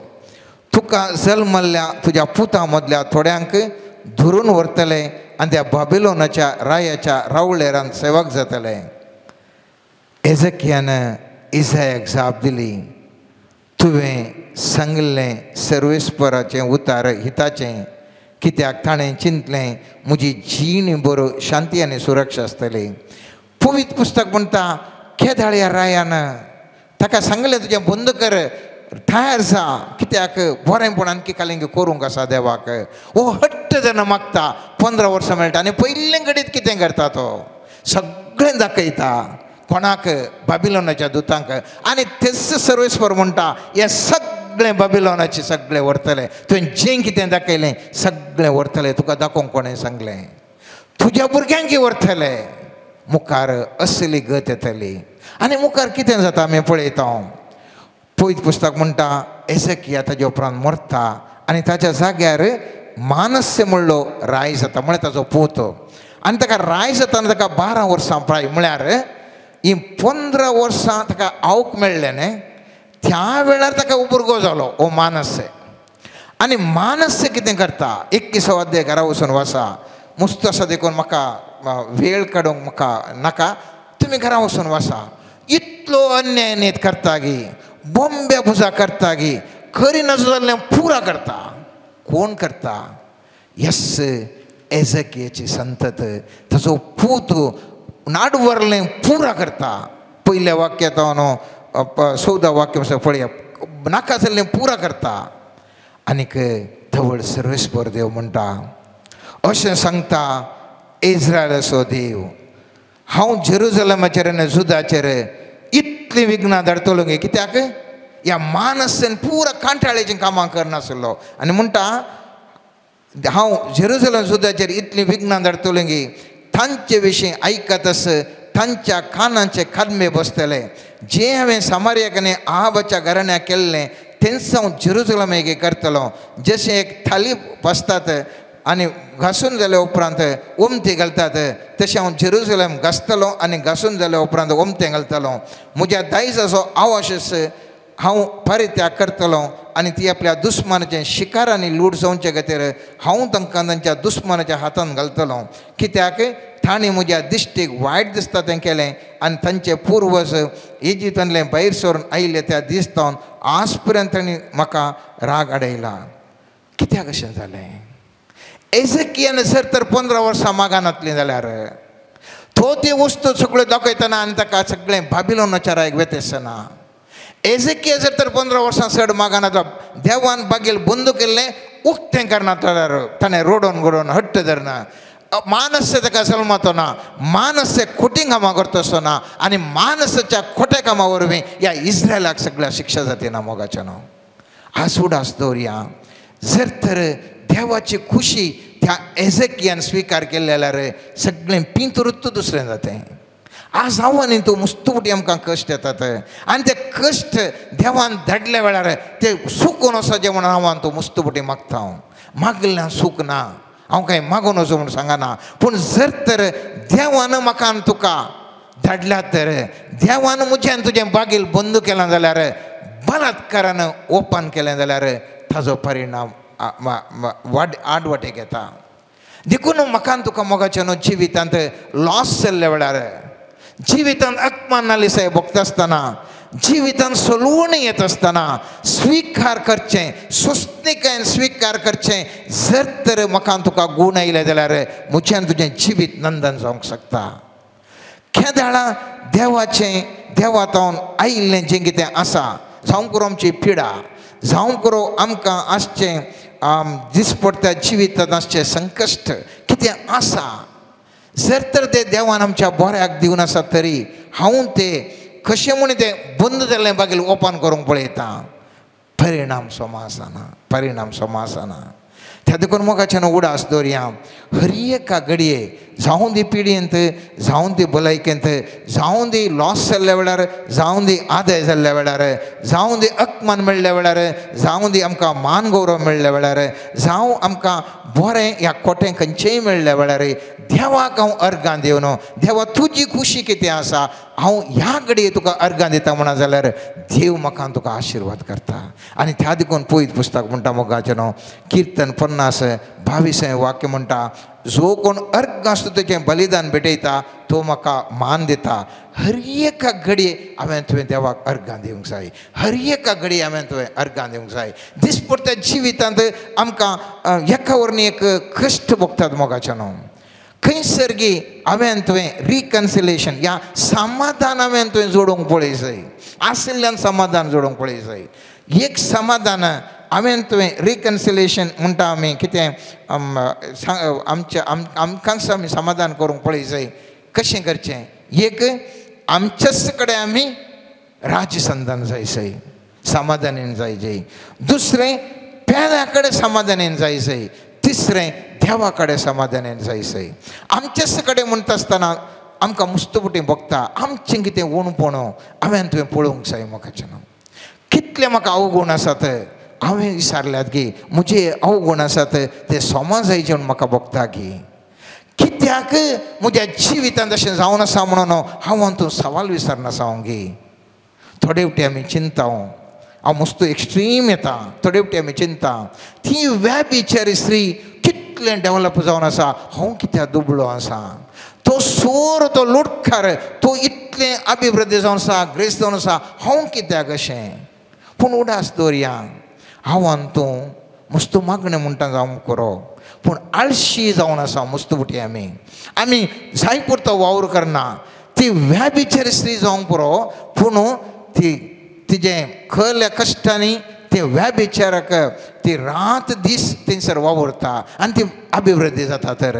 तुका जल्मल्ल्या तुज्या पुतां मदल्या थोड्यांक धरून व्हरतले आनी त्या बाबिलोनाच्या रायाच्या रावळेरान सेवक जातले एजकियान इसायाक जाप दिली तुवें सांगिल्लें सर्वेस्पराचें उतार हिताचें कित्याक ताणें चिंतलें म्हजी जीण बरो शांती आनी सुरक्षा आसतली पवित्र पुस्तक म्हणटा केदाळ्या रायान ताका सांगलें तुजें बंद कर तयार जा कित्याक बरेंपण आणखी कालिंग करूंक आसा देवाक हो हट्ट जेन्ना मागता 15 वर्सां मेळटा आनी पयलें घडीत कितें करता तो सगळें दाखयता कोणाक बाबिलोनाच्या दुतांक आनी तेच सर्वेस्पर म्हणटा हे सगळें बाबिलोनाचे सगळें व्हरतलें तुवें जें कितें दाखयलें सगळें व्हरतलें तुका दाखोवंक कोणें सांगलें तुज्या भुरग्यांक व्हरतलें मुखार असली गत येतली आनी मुखार कितें जाता आमी पळयता पवित्र पुस्तक म्हणटा एजकिया ताजे उपरांत मरता आनी ताच्या जाग्यार मानस्य म्हणलो राय जाता म्हळ्यार ताजो पूत आनी ताका राय जाताना ताका 12 वर्सां प्राय म्हळ्यार ही 15 वर्सां ताका आवक मेळ्ळें न्ही त्या वेळार ताका उबुरगो जालो हो मानस्य आनी मानस्य कितें करता 21 अध्याय घरा वचून वाचा मुस्त आसा देखून म्हाका वेळ काडूंक म्हाका नाका तुमी घरा वचून वाचा इतलो अन्याय नेत करता गी बॉम्बे पुजा करता गी खरी नजर जाल्लें पुरा करता कोण करता यस एजकियाची संतत ताजो पूत नाडवरलें पुरा करता पयल्या वाक्यांत 14 वाक्य पळया नाका जाल्लें पुरा करता आनीक धवळ सर्वेस्पर देव म्हणटा अशें सांगता इस्रायलाचो देव हांव जेरुजलमाचेर आनी जुदाचेर इतलीं विघ्नां धाडटलो गे कित्याक ह्या मानसान पुरा कांठाळेचीं कामां करनासलो आनी म्हणटा हांव जेरुजलम जुदाचेर इतलीं विघ्नां धाडटलो गे तांचे विशीं आयकत आस तांच्या कानांचे खादमे बसतले जें हांवें सामारियाक आनी आहाबाच्या घराण्याक केल्लें तेंच हांव जेरुजलमेक करतलो जशें एक थाली बसतात आनी घासून जाल्या उपरांत ओमती घालतात तशें हांव जेरुजलम घासतलो आनी घासून जाल्या उपरांत ओमतें घालतलो म्हज्या दायजाचो आवाशस हांव परित्याग करतलो आनी ती आपल्या दुस्मानाचे शिकार आनी लूट जावचे खातीर हांव तांकां तांच्या दुस्मानाच्या हातान घालतलो कित्याक तांणी म्हज्या दिश्टीक वायट दिसता तें केलें आनी तांचे पुर्वज इजिप्तांतले भायर सरून आयिल्ले त्या दीस तावन आज पर्यंत तांणी म्हाका राग हाडयला कित्याक अशें जालें एजकियान जर तर 15 वर्सां मागानातलीं जाल्यार तो ती वस्तू सगळ्यो दाखयतना आनी ताका सगळें बाबिलोनाच्या रायक वेतेसना एजेकिया जर तर 15 वर्सां चड मागनातलो देवान बागेल बंद केल्लें उक्तें करनातलो ताणें रोडोन गोडोन हट्ट धरना मानस ताका सलमातो ना मानस खोटी कामां करता आसतना आनी मानसाच्या खोट्या कामां वरवीं ह्या इस्रायलाक सगळ्या शिक्षा जाती ना मोगाच्या न्हू. आज उडास दवरया जर तर देवाची खुशी त्या एजेकियान स्विकार केल्ले जाल्यार सगळें पिंतुरुत्त दुसरें जातें. आज हांव आनी तूं मुस्तुटी आमकां कश्ट येतात आनी ते कश्ट देवान धाडल्या वेळार ते सुकून वचचें म्हणून हांव आनी तूं मुस्तुटी मागता. हांव मागल्यान सूख ना, हांव कांय मागून वचो म्हूण सांगना, पूण जर तर देवान म्हाका आनी तुका धाडल्या तर देवान म्हजें आनी तुजें बागील बंद केलां जाल्यार बलात्कारान ओपन केलें जाल्यार ताजो परिणाम वाड आडवाटेक येता. देखून म्हाका आनी तुका मोगाचें न्हू जिवितांत लॉस जाल्ल्या वेळार जिवितांत अपमान नालिसाय भोगता आसतना जिवितांत सलवण येत आसतना स्विकार करचें, सोंसणीकायेन स्विकार करचें. जर तर म्हाका आनी तुका गूण आयले जाल्यार म्हजें आनी तुजें जिवीत नंदन जावंक शकता. केदाळा देवाचें देवा तावन आयिल्लें जें कितें आसा जावंक करूं आमची पिडा जावंक करूं आमकां आसचें दिसपडट्या जिवितांत आसचें संकश्ट कितें आसा जर तर ते देवान आमच्या बऱ्याक दिवन आसा तरी हांव ते कशें म्हूण तें बंद जाल्लें बागेल ओपन करूंक पळयता परिणाम समा आसना, परिणाम समा आसना. त्या देखून मोगाच्यान उडास दवरया हर एका घडये जावं दी पिडयेंत जावं दी भलायकेंत जावं दी लॉस जाल्ल्या वेळार जावं दी आदाय जाल्ल्या वेळार जावं दी अपमान मेळ्ळ्या वेळार जावं दी आमकां मान गौरव मेळ्ळ्या वेळार जावं आमकां बरें ह्या कोटें खंयचेंय मेळ्ळ्या वेळार देवाक हांव अर्गां दिवन देवा तुजी खुशी कितें आसा हांव ह्या घडये तुका अर्गां दिता म्हणा जाल्यार देव म्हाका तुका आशिर्वाद करता. आनी त्या देखून पयत पुस्तक म्हणटा मोगाचें न्हू किर्तन 50:22 वाक्य म्हणटा जो कोण अर्घ आसता तेचें बलिदान भेटयता तो म्हाका मान दिता. हर एका घडये हांवें तुवें देवाक अर्घां दिवंक जाय, हर एका घडये हांवें तुवें अर्घां दिवंक जाय. दिसपडट्या जिवितांत आमकां एका वरवीं एक कश्ट भोगतात मोगाचें न्हू. खंयसर गी हांवें तुवें रिकन्सिलेशन ह्या समाधान हांवें तुवें जोडूंक पळय जाय, आशिल्ल्यान समाधान जोडूंक पळय जाय. एक समाधान हांवें तुवें रिकन्सिलेशन म्हणटा आमी कितें आमच्या आमकांच आमी समाधान करूंक पळय जाय. कशें करचें एक आमच्याच कडेन आमी राजसंधान जाय जाय, समाधानीन जाय जाय. दुसरें पेल्या कडेन समाधानीन जाय जाय. तिसरें देवा कडेन समाधानीन जाय जाय. आमच्याच कडेन म्हणटा आसतना आमकां मुस्तपुटी भोगता आमचें कितें उणपण हांवें तुवें पळोवंक जाय. म्हाका न्हू कितले म्हाका अवगूण आसात हांवें विचारल्यात की म्हजे अवगूण आसात ते सोमा जायचे म्हूण म्हाका भोगता की कित्याक म्हज्या जिवितांत अशें जावन आसा म्हणून हांव तूं सवाल विचारनासा हांव गी. थोडे फावटी आमी चिंता हांव मस्त एक्स्ट्रीम येता थोडे फावटी आमी चिंता ती व्याभिचारी स्त्री कितलें डेवलप जावन आसा हांव कित्याक दुबळो आसा, तो सोर तो लुटकार तो इतलें अभिवृद्धी जावन आसा ग्रेस जावन आसा हांव कित्याक अशें. पूण उडास दवरया हांव आनी तूं मस्त मागणें म्हणटा जावंक करो पूण आळशी जावन आसा मुस्तपुटी आमी आमी जाय पुरतो वावर करना. ती व्याभिचारी स्त्री जावंक पुरो पूण ती तिजें खल्या कश्टांनी ते व्याभिचाराक ती रात दीस थंयसर वावुरता आनी ती अभिवृद्धी जाता. तर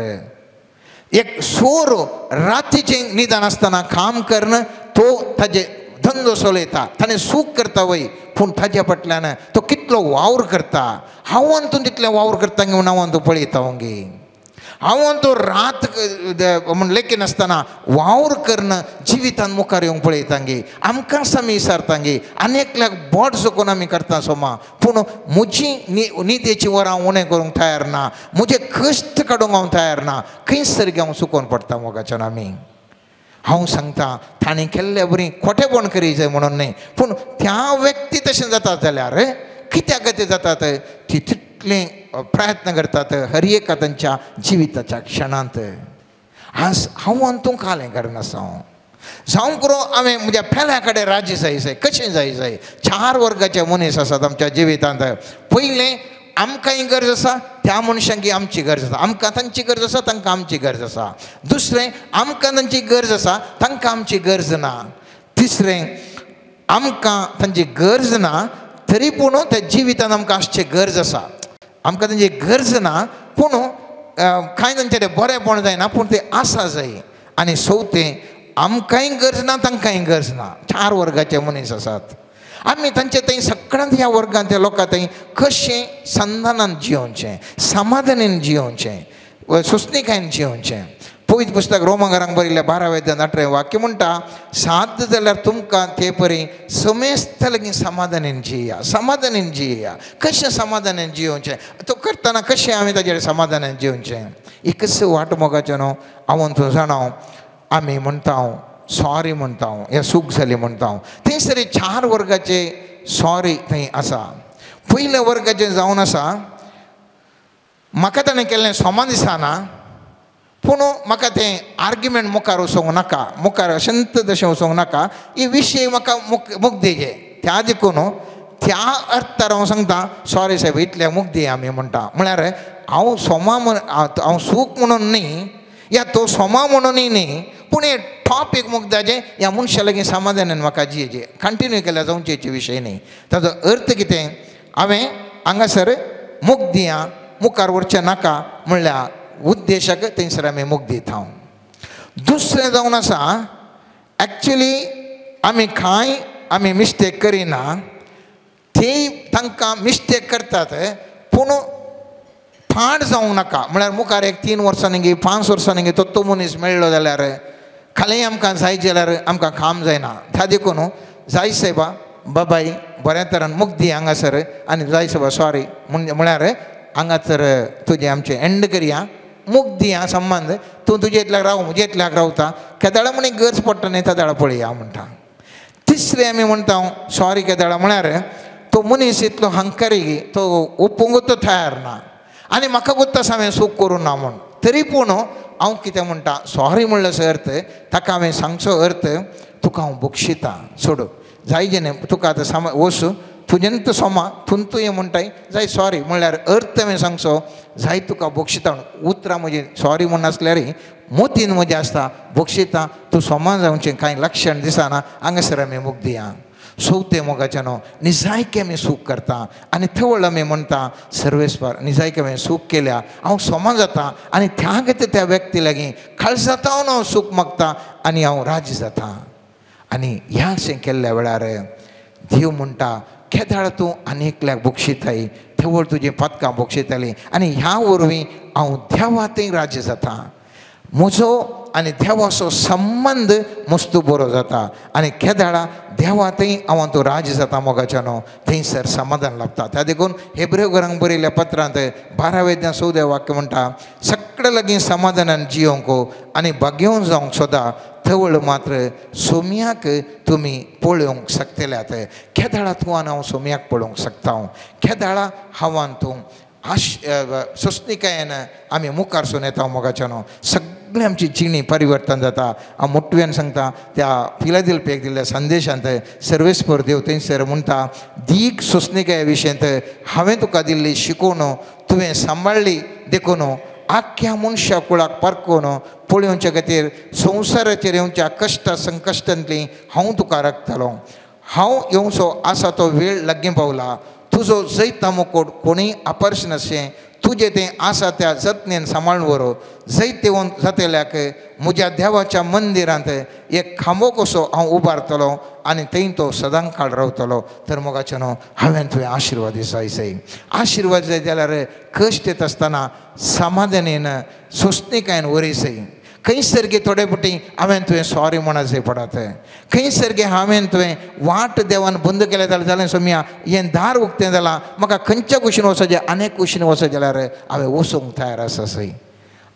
एक सोर रातीचें निदान आसतना काम करून तो ताजे धंदो चलयता ताणें सूख करता वय पूण ताज्या फाटल्यान तो कितलो वावर करता हांव आनी तूं तितलें वावर करता म्हूण हांव आनी तूं पळयता गे. हांव आनी तूं रात म्हूण लेखिनासतना वावर करून जिवितान मुखार येवंक पळयता गे. आमकांच आमी विचारता गे आनी एकल्याक बोट चुकोवन आमी करता सोमा पूण म्हजी निदेची वरां उणें करूंक तयार ना, म्हजे कश्ट काडूंक हांव तयार ना, खंयसर गे हांव चुकोवन पडटा मोगाच्यान. आमी हांव सांगता ताणें केल्ले बरी खोटेपण करी जाय म्हणून न्हय पूण त्या व्यक्ती तशें जाता जाल्यार कित्याक ते जातात ती तितले प्रयत्न करतात हर एका तांच्या जिविताच्या क्षणांत. आज हांव आनी तूं कालें करनासा हांव जावं करूं हांवें म्हज्या पेल्या कडेन राजी जाय जाय. कशें जाय जाय 4 वर्गाचे मनीस आसात आमच्या जिवितांत. पयलें आमकांय गरज आसा त्या मनशांक आमची गरज आसा, आमकां तांची गरज आसा तांकां आमची गरज आसा. दुसरें आमकां तांची गरज आसा तांकां आमची गरज ना. तिसरें आमकां तांची गरज ना तरी पूण त्या जिवितान आमकां आसची गरज आसा. आमकां तांची गरज ना पूण कांय तांचें बरेंपण जायना पूण तें आसा जाय. आनी चवथें आमकांय गरज ना तांकांय गरज ना. 4 वर्गाचे मनीस आसात आमी तांचे थंय सगळ्यांत ह्या वर्गांत त्या लोकां थंय कशें संधानान जियोवचें, समाधानान जियोवचें, सोंसणीकायेन जियोवचें. पवित्र पुस्तक रोमांगारांक बरयल्ल्या 12व्या 18 वाक्य म्हणटा, साध्य जाल्यार तुमकां ते परी समेस्त लागीं समाधानान जिया, समाधानान जिया. कशें समाधानान जियोवचें? तो करतना कशें आमी ताजेर समाधानान जियोवचें? एकच वाट मोगाचें न्हू हांव तूं जाणा आमी म्हणटा सॉरी म्हणटा या सूख जाली म्हणटा. थंयसर 4 वर्गाचे सॉरी थंय आसा. पयल्या वर्गाचें जावन आसा म्हाका ताणें केल्लें सोमा दिसना पूण म्हाका तें आर्ग्युमेंट मुखार वचोंक नाका, मुखार अशंत तशें वचोंक नाका, ही विशय म्हाका मुग्दीचे त्या देखून त्या अर्थार हांव सांगता सॉरी साहेब इतले मुग्दी आमी म्हणटा. म्हळ्यार हांव सोमा म्हण हांव सूख म्हणून न्ही या तो सोमा म्हणूनय न्ही पूण हे टॉपीक मुग्दाचें ह्या मनशा लागीं समाधानान म्हाका जियेचें कंटिन्यू केल्यार जावचेचे विशय न्ही. ताजो अर्थ कितें हांवें हांगासर मुग्दिया मुखार व्हरचें नाका म्हणल्यार उद्देशाक थंयसर आमी मुक्त दिता. हांव दुसरें जावन आसा एक्चुली आमी कांय आमी मिस्टेक करिना, ती तांकां मिस्टेक करतात पूण फाट जावंक नाका. म्हळ्यार मुखार एक 3 वर्सां गे 5 वर्सां गे तो मनीस मेळ्ळो जाल्यार खाली आमकां जाय जाल्यार आमकां काम जायना. त्या देखून जाय सायबा बाबाय बऱ्या तरान मुक्त दी हांगासर आनी जाय सायबा सॉरी म्हळ्यार हांगासर तुजें आमचें एंड करया, मुक्त दी हा संबंद, तूं तुजे इतल्याक राव म्हजे इतल्याक रावता, केदाळा म्हण गरज पडटा न्ही तेदाळा पळया म्हणटा. तिसरें आमी म्हणटा सॉरी केदाळा म्हळ्यार तो मनीस इतलो हंकारी तो ओपूंक तो तयार ना आनी म्हाका गोत्ता आसा हांवें सूख करूं ना म्हूण, तरी पूण हांव कितें म्हणटा सॉरी म्हणल्यार अर्थ ताका हांवें सांगचो अर्थ तुका हांव बक्षिता सोड जाय जेणे तुका आतां साम वस तुजेन तो सोमा तूं तुवें म्हणटाय जाय सॉरी म्हणल्यार अर्थ हांवें सांगचो जाय तुका बक्षिता. उतरां म्हजी सॉरी म्हूण नासल्यार मोतीन म्हजें आसता बक्षिता तूं सोमा जावचें कांय लक्षण दिसना हांगासर आमी मुक्त दिया. चवथें मोगाचें न्हू निजायकी आमी सूख करता आनी थवळ आमी म्हणटा सर्वेस्पर निजायकी हांवें सूख केल्या हांव सोमा जाता आनी त्या खातीर त्या व्यक्ती लागीं खालसातावन हांव सूख मागता आनी हांव राजी जाता. आनी ह्या अशें केल्ल्या वेळार देव म्हणटा केदाळ तूं आनी एकल्याक बक्षिताय थवळ तुजीं पातकां बक्षिताली आनी ह्या वरवीं हांव देवा थंय राजी जाता, म्हजो आनी देवाचो संबंद मस्त बरो जाता आनी केदाळा देवा थंय हांव तूं राजी जाता मोगाच्या न्हू थंयसर समाधान लाभता. त्या देखून हेब्रेव घरांक बरयल्ल्या पत्रांत 12व्या 14 वाक्य म्हणटा सगळे लागीं समाधानान जियोंक आनी भाग्यवन जावंक सोदा थवळ मात्र सोम्याक तुमी पळोवंक शकतल्यात. केदाळा तूं आनी हांव सोम्याक पळोवंक शकता, केदाळा हांवान तूं आश सोंसणीकायेन आमी मुखार सून येता मोगाच्या न्हू सगळें आमची जिणी परिवर्तन जाता. हांव मोटव्यान सांगता त्या फिलादेल्फियाक दिल्ल्या संदेशांत सर्वेस्पर देव थंयसर म्हणटा दीग सोंसणीकाये विशयांत हांवें तुका दिल्ली शिकोवन तुवें सांबाळ्ळी देखून आख्ख्या मनशा कुळाक पारखून पळोवचे खातीर संवसाराचेर येवच्या कश्ट संकश्टांतली हांव तुका राखतलो. हांव येवचो आसा तो वेळ लागीं पावला, तुजो जैता मुकोट कोणीय आपर्श नाशें तुजें तें आसा त्या जतनेन सांबाळून व्हरो. जैतेवन जातल्याक म्हज्या देवाच्या मंदिरांत एक खांबो कसो हांव उबारतलो आनी थंय तो सदां काळ रावतलो. तर मोगाचें न्हू हांवें तुवें आशिर्वाद जाय जाय आशिर्वाद जाय जाल्यार कश्ट येत आसतना समाधानेन सोंसणीकायेन वरी जाय. खंयसर गे थोडे फावटी हांवें तुवें सॉरी म्हणा जाय पडत, खंयसर गे हांवें तुवें वाट देवान बंद केलें जाल्यार जालें सोम्या हें दार उक्तें जालां म्हाका खंयच्या कुशीन वचचें आनी कुशीन वचत जाल्यार हांवें वचूंक तयार आसा सय.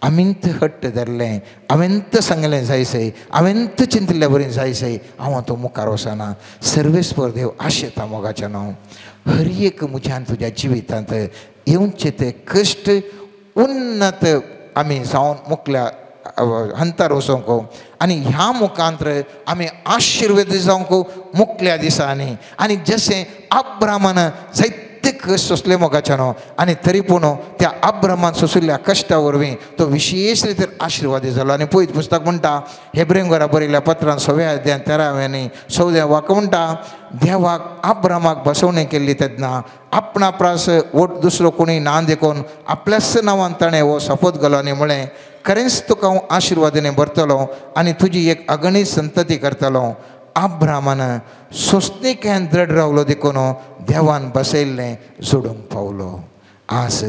आमींत हट्ट धरलें, हांवेंत सांगलें जाय सय, हांवेंत चिंतिल्ल्या बरी जाय सय, हांव तो मुखार वचना. सर्वेस्पर देव आशेता मोगाचें न्हू हर एक म्हज्यान तुज्या जिवितांत येवचे ते कश्ट उन्नत आमी जावन मुखल्या हंतार वचोंक आनी ह्या मुखांतर आमी आशिर्वेद जावंक मुखल्या दिसांनी. आनी जशें अब्रामान जायते कश्ट सोंसले मोगाच्यानो आनी तरी पूण त्या अब्राहमान सोंशिल्ल्या कश्टा वरवीं तो विशेश रितीन आशिर्वादी जालो. आनी पयत पुस्तक म्हणटा हेब्रेंगरा बरयल्ल्या पत्रान 6व्या अध्यायान 13व्या आनी 14व्या वाक्य म्हणटा देवाक अब्राहमाक बसवणी केल्ली तेन्ना आपणा प्रास वट दुसरो कोणी ना देखून आपल्याच नांवान ताणें हो शपथ घालो आनी म्हळें खरेंच तुका हांव आशिर्वादाने भरतलो आनी तुजी एक अगणीत संतती करतलो. अब्राहमान सोंसणीकेन दृढ रावलो देखून देवान बसयल्लें जोडूंक पावलो. आज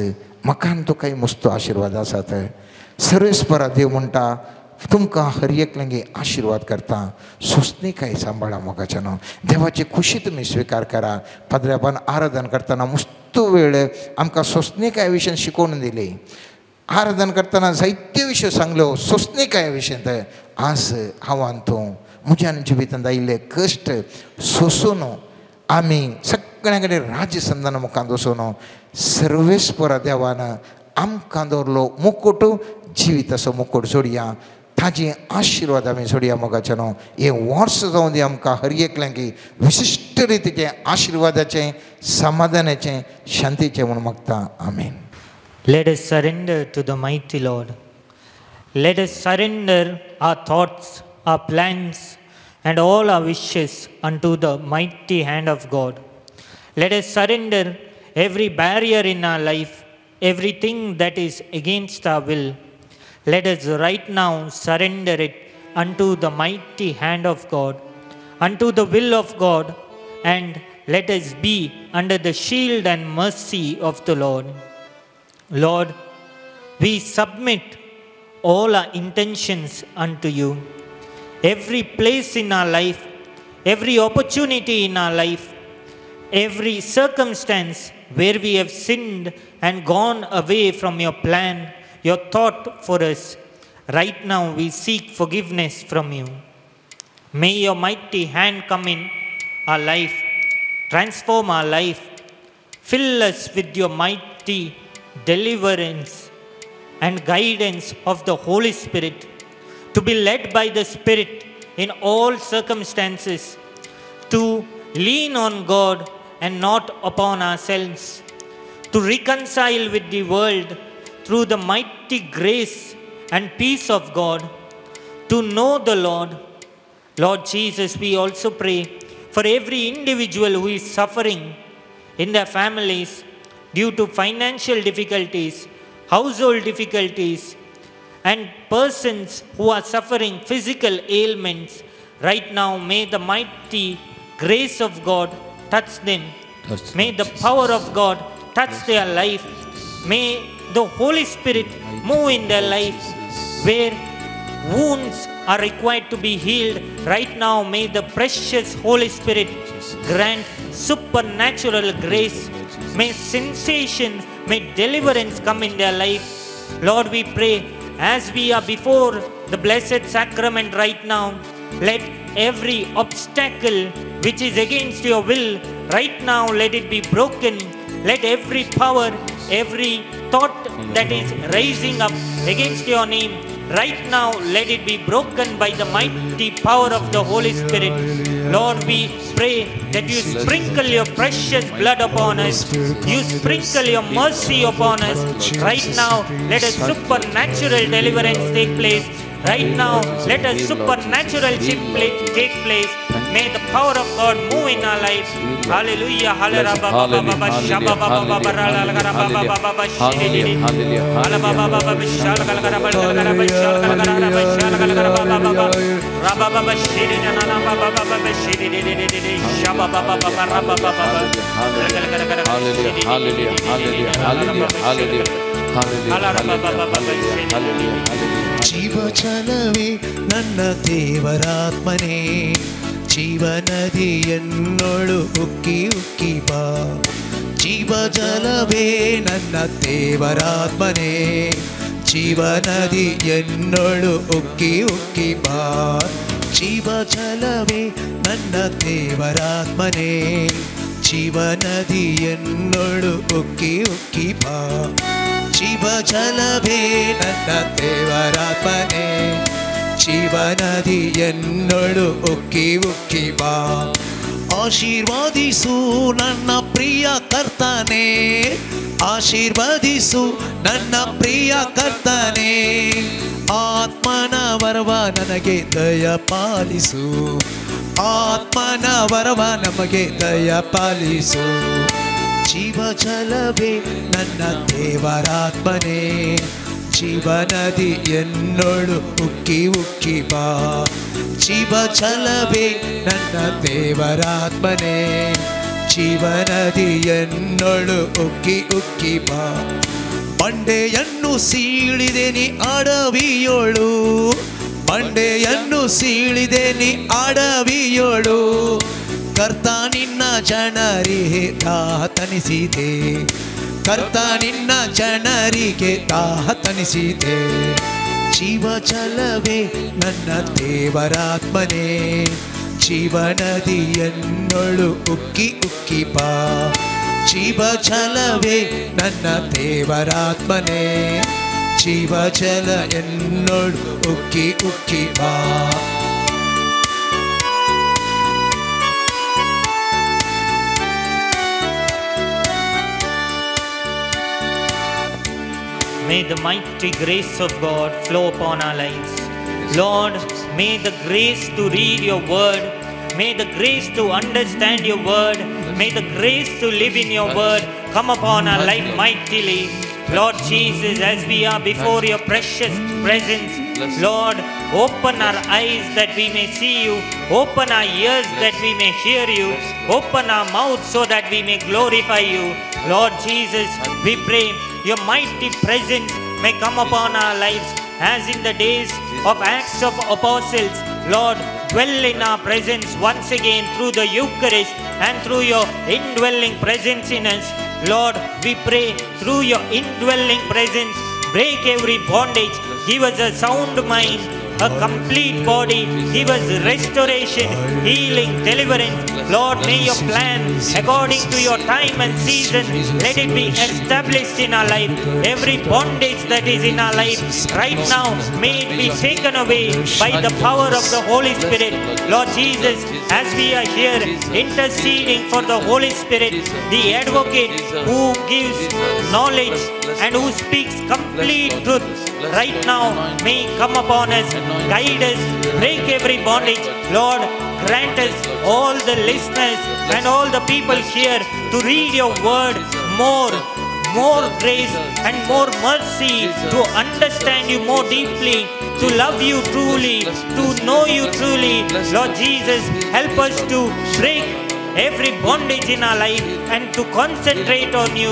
म्हाका आनी तुकाय मुस्तो आशिर्वाद आसात. सर्वेस्परा देव म्हणटा तुमकां हर एकल्यांगे आशिर्वाद करता. सोंसणीकाय सांबाळा मोगाच्यानो, देवाची खुशी तुमी स्विकार करा. पाद्र्यापान आराधन करतना मुस्तो वेळ आमकां सोंसणीकाय विशयन शिकोवन दिली. आराधन करतना जायते विशय सांगलो सोंसणीकाय विशयांत. आज हांव आनी तूं म्हज्या आनी जिवितांत आयिल्ले कश्ट सोंसून आमी सगळ्यां कडेन राज्य संदान मुखार वचून सर्वेस्परा देवान आमकां दवरलो मुकुट जिविताचो मुकुट जोडया, ताजे आशिर्वाद आमी जोडया मोगाच्यानो. हें वर्स जावं दी आमकां हर एकल्यांक विशिश्ट रितीचें आशिर्वादाचें, समाधानाचें, शांतीचें म्हूण मागता. आमेन. Let us surrender to the mighty Lord. Let us surrender our thoughts, our plans, and all our wishes unto the mighty hand of God. Let us surrender every barrier in our life, everything that is against our will. Let us right now surrender it unto the mighty hand of God, unto the will of God, and let us be under the shield and mercy of the Lord. Lord, we submit all our intentions unto you. Every place in our life, every opportunity in our life, every circumstance where we have sinned and gone away from your plan, your thought for us, right now we seek forgiveness from you. May your mighty hand come in our life, transform our life, fill us with your mighty deliverance and guidance of the Holy Spirit, to be led by the Spirit in all circumstances, to lean on God and not upon ourselves, to reconcile with the world through the mighty grace and peace of God, to know the Lord. Lord Jesus, we also pray for every individual who is suffering in their families due to financial difficulties, household difficulties, and persons who are suffering physical ailments. Right now, may the mighty grace of God touch them. May the power of God touch their life. May the Holy Spirit move in their life where wounds are required to be healed. Right now, may the precious Holy Spirit grant supernatural grace. May sensation, may deliverance come in their life. Lord, we pray as we are before the Blessed Sacrament right now, let every obstacle which is against your will, right now, let it be broken. Let every power, every thought that is rising up against your name, right now, let it be broken by the mighty power of the Holy Spirit. Lord, we pray that you sprinkle your precious blood upon us. You sprinkle your mercy upon us. Right now, let a supernatural deliverance take place. Right now, let a supernatural shift take place. May the power of God move in our life. Hallelujah. ಜೀವಜಲವೇ ನನ್ನ ದೇವರಾತ್ಮನೇ, ಜೀವನದಿಯನ್ನೊಳು ಉಕ್ಕಿ ಉಕ್ಕಿ ಬಾ. ಜೀವಜಲವೇ ನನ್ನ ದೇವರಾತ್ಮನೇ, ಜೀವನದಿಯನ್ನೊಳು ಉಕ್ಕಿ ಉಕ್ಕಿ ಬಾ. ಜೀವಜಲವೇ ನನ್ನ ದೇವರಾತ್ಮನೇ, ಜೀವನದಿಯನ್ನೊಳು ಉಕ್ಕಿ ಉಕ್ಕಿ ಬಾ. ಜೀವಜಲವೇ ನನ್ನ ದೇವರಾತ್ಮನೇ, ಜೀವನದಿಯನ್ನೊಳು ಉಕ್ಕಿ ಉಕ್ಕಿ ಬಾ. ಆಶೀರ್ವಾದಿಸು ನನ್ನ ಪ್ರಿಯ ಕರ್ತನೇ, ಆಶೀರ್ವದಿಸು ನನ್ನ ಪ್ರಿಯ ಕರ್ತನೇ. ಆತ್ಮನ ವರವ ನನಗೆ ದಯ ಪಾಲಿಸು, ಆತ್ಮನ ವರವ ನಮಗೆ ದಯ ಪಾಲಿಸು. ಜೀವ ಜಲವೇ ನನ್ನ ದೇವರಾತ್ಮನೇ, ಜೀವನದಿ ಎನ್ನೋಳು ಉಕ್ಕಿ ಉಕ್ಕಿ ಬಾ. ಜೀವ ಜಲವೇ ನನ್ನ ದೇವರಾತ್ಮನೇ, ಜೀವನದಿ ಎನ್ನೋಳು ಉಕ್ಕಿ ಉಕ್ಕಿ ಬಾ. ಬಂಡೆಯನ್ನು ಸೀಳಿದೆ ನೀ ಅಡವಿಯೋಳು, ಬಂಡೆಯನ್ನು ಸೀಳಿದೆ ನೀ ಅಡವಿಯೋಳು. ಕರ್ತ ನಿನ್ನ ಜನರಿಗೆ ದಾಹ ತಣಿಸಿದೆ, ಕರ್ತ ನಿನ್ನ ಜನರಿಗೆ ದಾಹ ತಣಿಸಿದೆ. ಜೀವ ಜಲವೇ ನನ್ನ ದೇವರಾತ್ಮನೇ, ಜೀವನದಿಯನ್ನೊಳು ಉಕ್ಕಿ ಉಕ್ಕಿ ಬಾ. ಜೀವ ಜಲವೇ ನನ್ನ ದೇವರಾತ್ಮನೇ, ಜೀವ ಜಲ ಎನ್ನೊಳು ಉಕ್ಕಿ ಉಕ್ಕಿ ಬಾ. May the mighty grace of God flow upon our lives. Lord, may the grace to read your word, may the grace to understand your word, may the grace to live in your word come upon our life mightily. Lord Jesus, as we are before your precious presence, Lord, open our eyes that we may see you, open our ears that we may hear you, open our mouth so that we may glorify you. Lord Jesus, we pray your mighty presence may come upon our lives as in the days of Acts of Apostles. Lord, dwell in our presence once again through the Eucharist and through your indwelling presence in us. Lord, we pray through your indwelling presence, break every bondage, give us a sound mind, a complete body, give us restoration, healing, deliverance. Lord, may your plan according to your time and season, let it be established in our life. Every bondage that is in our life right now, may it be taken away by the power of the Holy Spirit. Lord Jesus, as we are here interceding for the Holy Spirit, the advocate who gives knowledge and who speaks complete truth, right now may come upon us, guide us, break every bondage. Lord, grant us all the listeners and all the people here to read your word more, more grace and more mercy, to understand you more deeply, to love you truly, to know you truly. Lord Jesus, help us to break every bondage in our life and to concentrate on you.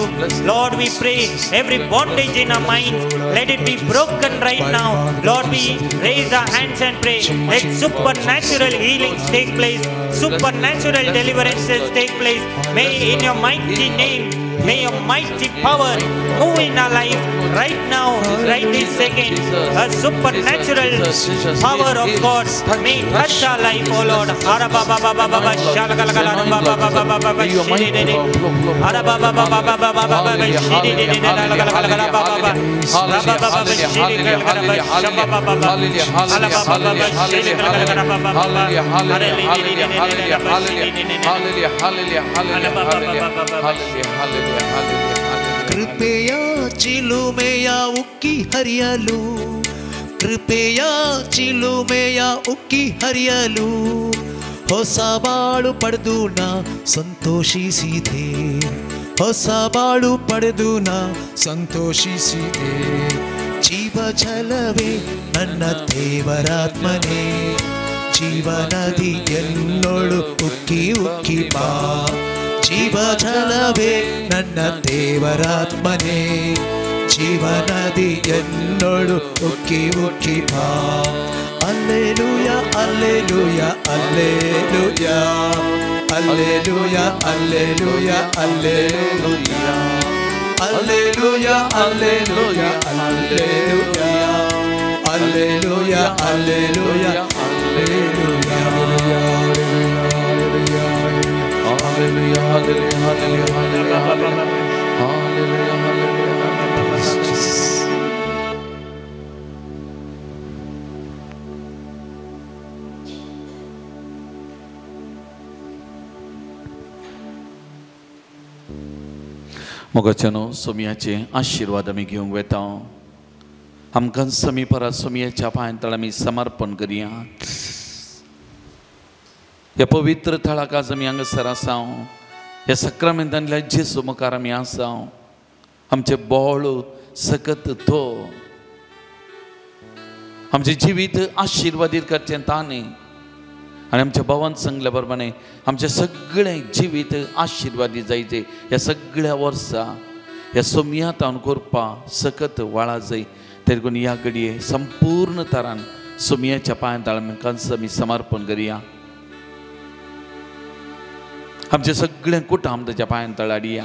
Lord, we pray every bondage in our minds, let it be broken right now. Lord, we raise our hands and pray, let supernatural healings take place, supernatural deliverances take place. May in your mighty name, may your mighty power move in our life right now, right this second. A supernatural power of God may touch our life, O Lord. ಕೃಪೆಯ ಚಿಲುಮೆಯ ಉಕ್ಕಿ ಹರಿಯಲು, ಕೃಪೆಯ ಚಿಲುಮೆಯ ಉಕ್ಕಿ ಹರಿಯಲು, ಹೊಸ ಬಾಳು ಪಡೆದು ನಾ ಸಂತೋಷಿಸಿದೆ, ಹೊಸ ಬಾಳು ಪಡೆದು ನಾ ಸಂತೋಷಿಸಿದೆ. ಜೀವ ಜಲವೇ ನನ್ನ ದೇವರಾತ್ಮನೇ, ಜೀವನದಿ ಎನ್ನೋಳು ಉಕ್ಕಿ ಉಕ್ಕಿ ಬಾ. ಜೀವ ಜಲವೇ ನನ್ನ ದೇವರಾತ್ಮನೇ, ಜೀವನದಿ ಎನ್ನೋಳು ಉಕ್ಕಿ ಉಕ್ಕಿ ಬಾ. Alleluia, alleluia, alleluia, alleluia, alleluia, alleluia, alleluia, alleluia, alleluia, alleluia, alleluia, alleluia. Hallelujah, hallelujah, hallelujah, hallelujah, hallelujah, hallelujah. मोगाच्यानो सोमयाचे आशिर्वाद आमी घेवंक वेता. आमकां समी परत सोमयाच्या पांयां तळ आमी समर्पण करया. ह्या पवित्र थळाक आज आमी हांगासर आसा. ह्या सक्रामेंतांतल्या जेजू मुखार आमी आसा. आमचें बोळ सकत तो आमचें जिवीत आशिर्वादीत करचें ताणें आनी आमच्या भावान सांगल्या प्रमाणे आमचें सगळें जिवीत आशिर्वादीत जायचें. ह्या सगळ्या वर्सा ह्या सोमयातान करपा सकत वाळा जाय. तेरकून ह्या घडये संपूर्ण तरान सोमयाच्या पांयां ताळमेकांच आमी समर्पण करया. आमचें सगळें कुटुंब ताच्या पांयां तळाडया.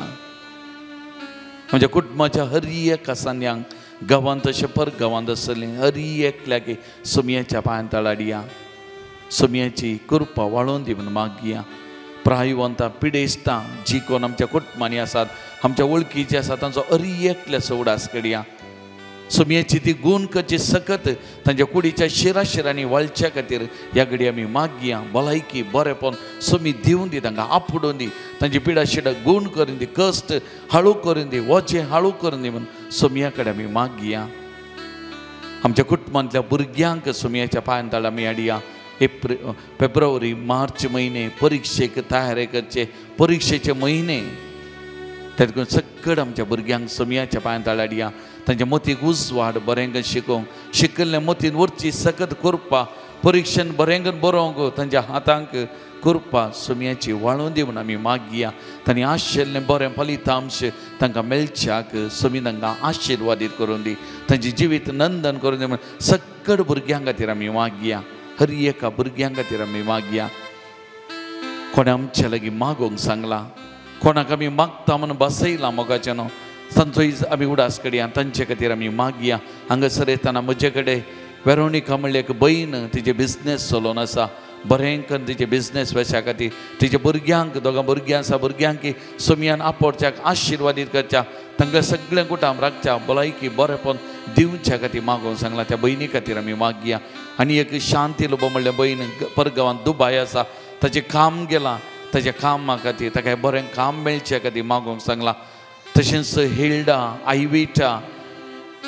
आमच्या कुटुंबाच्या हर एका सांद्यांक गांवांत तशें पर गांवांत आसलें हर एकल्याक सोमयाच्या पांयां तळाडया. सोमयाची कृपा वाळोवन दी म्हणून मागया. प्रायवंतां पिडेस्तां जी कोण आमच्या कुटुंबांनी आसात आमच्या वळखीचे आसात तांचो हर एकल्याचो उडास करया. सोमयाची ती गूण करची सकत तांच्या कुडीच्या शिरा शिरांनी वळच्या खातीर ह्या घडी आमी मागया. भलायकी बरेपण सोमी दिवन दी, तांकां आपुडून दी, तांची पिडा शिडा गूण करून दी, कश्ट हाळू करून दी, वचें हाळू करून दी म्हणून सोमया कडेन आमी मागया. आमच्या कुटुंबांतल्या भुरग्यांक सोमयाच्या पांयां तळ आमी हाडया. एप्रिल फेब्रुवारी मार्च म्हयने परिक्षेक तयारी करचे परिक्षेचे म्हयने तेतून सगळं आमच्या भुरग्यांक सोमयाच्या पांयां तळ हाडया. तांच्या मतीक उजवाड बरें शिकोवंक शिकल्ले मतीन वरची सकत करपा परिक्षेन बरें बरोवंक तांच्या हातांक कृपा सोमयाची वाळोवन दी म्हणून आमी मागया. तांणी आशिल्लें बरें फलितांश तांकां मेळच्याक सोमी तांकां आशिर्वादीत करून दी, तांचें जिवीत नंदन करून दी म्हणून सगळ्या भुरग्यां खातीर आमी मागया. हर एका भुरग्यां खातीर आमी मागया. कोणें आमच्या लागीं मागोवंक सांगलां, कोणाक आमी मागता म्हणून बसयलां मोगाचें न्हू तांचो आमी उडास करया, तांचे खातीर आमी मागया. हांगासर येतना म्हजे कडेन वेरोनिका म्हणल्यार एक बयण तिजे बिजनेस चलोवन आसा, बरें करून तिजे बिजनेस वेच्या खातीर तिच्या भुरग्यांक दोगां भुरग्यां आसा भुरग्यांक सोमयान आपोवच्याक आशिर्वादीत करच्या, तांकां सगळ्यांक कुटाम राखच्या, भलायकी बरेपण दिवच्या खातीर मागोवंक सांगलां. त्या भयणी खातीर आमी मागया. आनी एक शांती लोबो म्हणल्यार बयण परगांवांत दुबाय आसा, ताचें काम गेलां, ताच्या कामा खातीर ताका बरें काम मेळच्या खातीर मागोवंक सांगलां. तशेंच हिल्डा आयविटा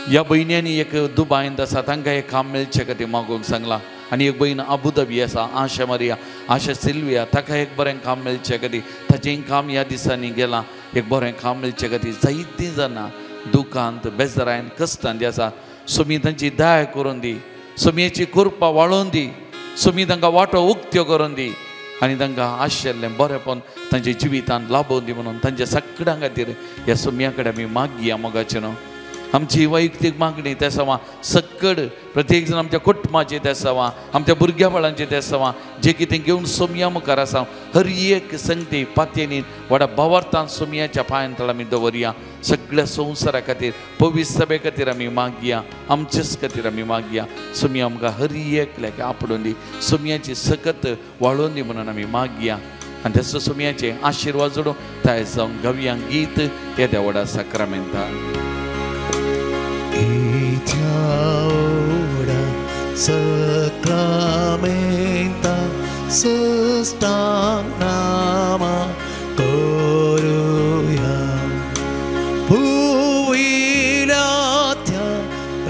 ह्या भयण्यांनी एक दुबायंत आसा तांकां एक काम मेळचे खातीर मागोवंक सांगलां. आनी एक भयण अबुधाबी आसा आशा मारिया आशा सिल्विया ताका एक बरें काम मेळचे खातीर ताचें काम ह्या दिसांनी गेलां, एक बरें काम मेळचे खातीर जायतीं जाणां दुखांत बेजारायन कश्टान जी आसा सोमी तांची दया करून दी, सोमयेची कृपा वाळोवन दी, सोमी तांकां वाटो उक्त्यो करून दी आनी तांकां आशिल्लें बरेंपण तांच्या जिवितांत लाभोवन दी म्हणून तांच्या सगळ्यां खातीर ह्या सोमया कडेन आमी मागया. मोगाचें न्हू आमची वैयक्तीक मागणी त्या सवा सक्कड प्रत्येक जण आमच्या कुटुंबाचे त्या सवा आमच्या भुरग्या बाळांचे त्या सवा जे कितें घेवन सोमया मुखार आसा हर एक संगती पातयेनी व्हडा भावार्थान सोमयाच्या पांयां तळ आमी दवरया. सगळ्या संवसारा खातीर पवित्र सभे खातीर आमी मागया, आमचेच खातीर आमी मागया. सोमया आमकां हर एकल्याक आपडून दी, सोमयाची सकत वाळोवन दी म्हणून आमी मागया. आनी त्या सोमयाचे आशिर्वाद जोडून तयार जावन गावया गीत येद्या व्हडा साक्रामेंतान. Ora sacramenta sustanama koruya puvilatya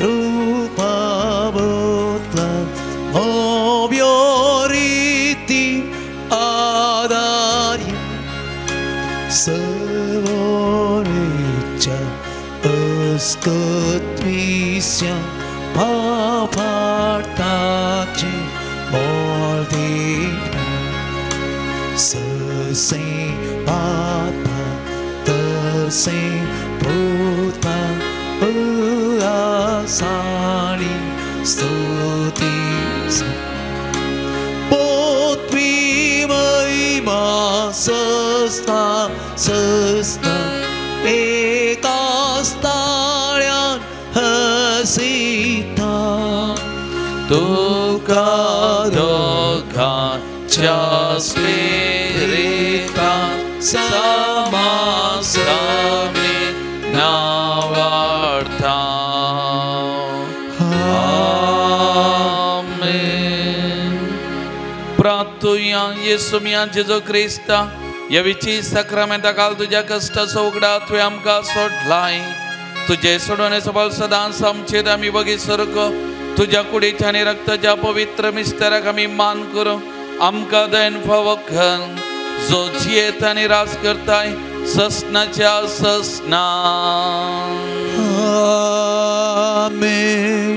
rupa botla obioriti adarya savoricha Escutvisya papartaci moldina Sese papa tase puta uasani stutisa Potvi maima sasta sasta Ekastalyan hasita तुका दोगांच्या स्पिरिता समासामी नावार्था. आमेन. प्रार्थुया येसू मिया जेजू क्रिस्ता ह्या विची साक्रामेंता काल तुज्या कश्टाचो उगडा तुवें आमकां सोडलाय. तुजे सोडवणेचो बल सदांच आमचेर आमी बगी सारको तुज्या कुडीच्या आनी रक्ताच्या पवित्र मिस्तेराक आमी मान करूं. आमकां दयन फावो कर, जो जियेत आनी राज करताय ससनाच्या ससना. आमेन.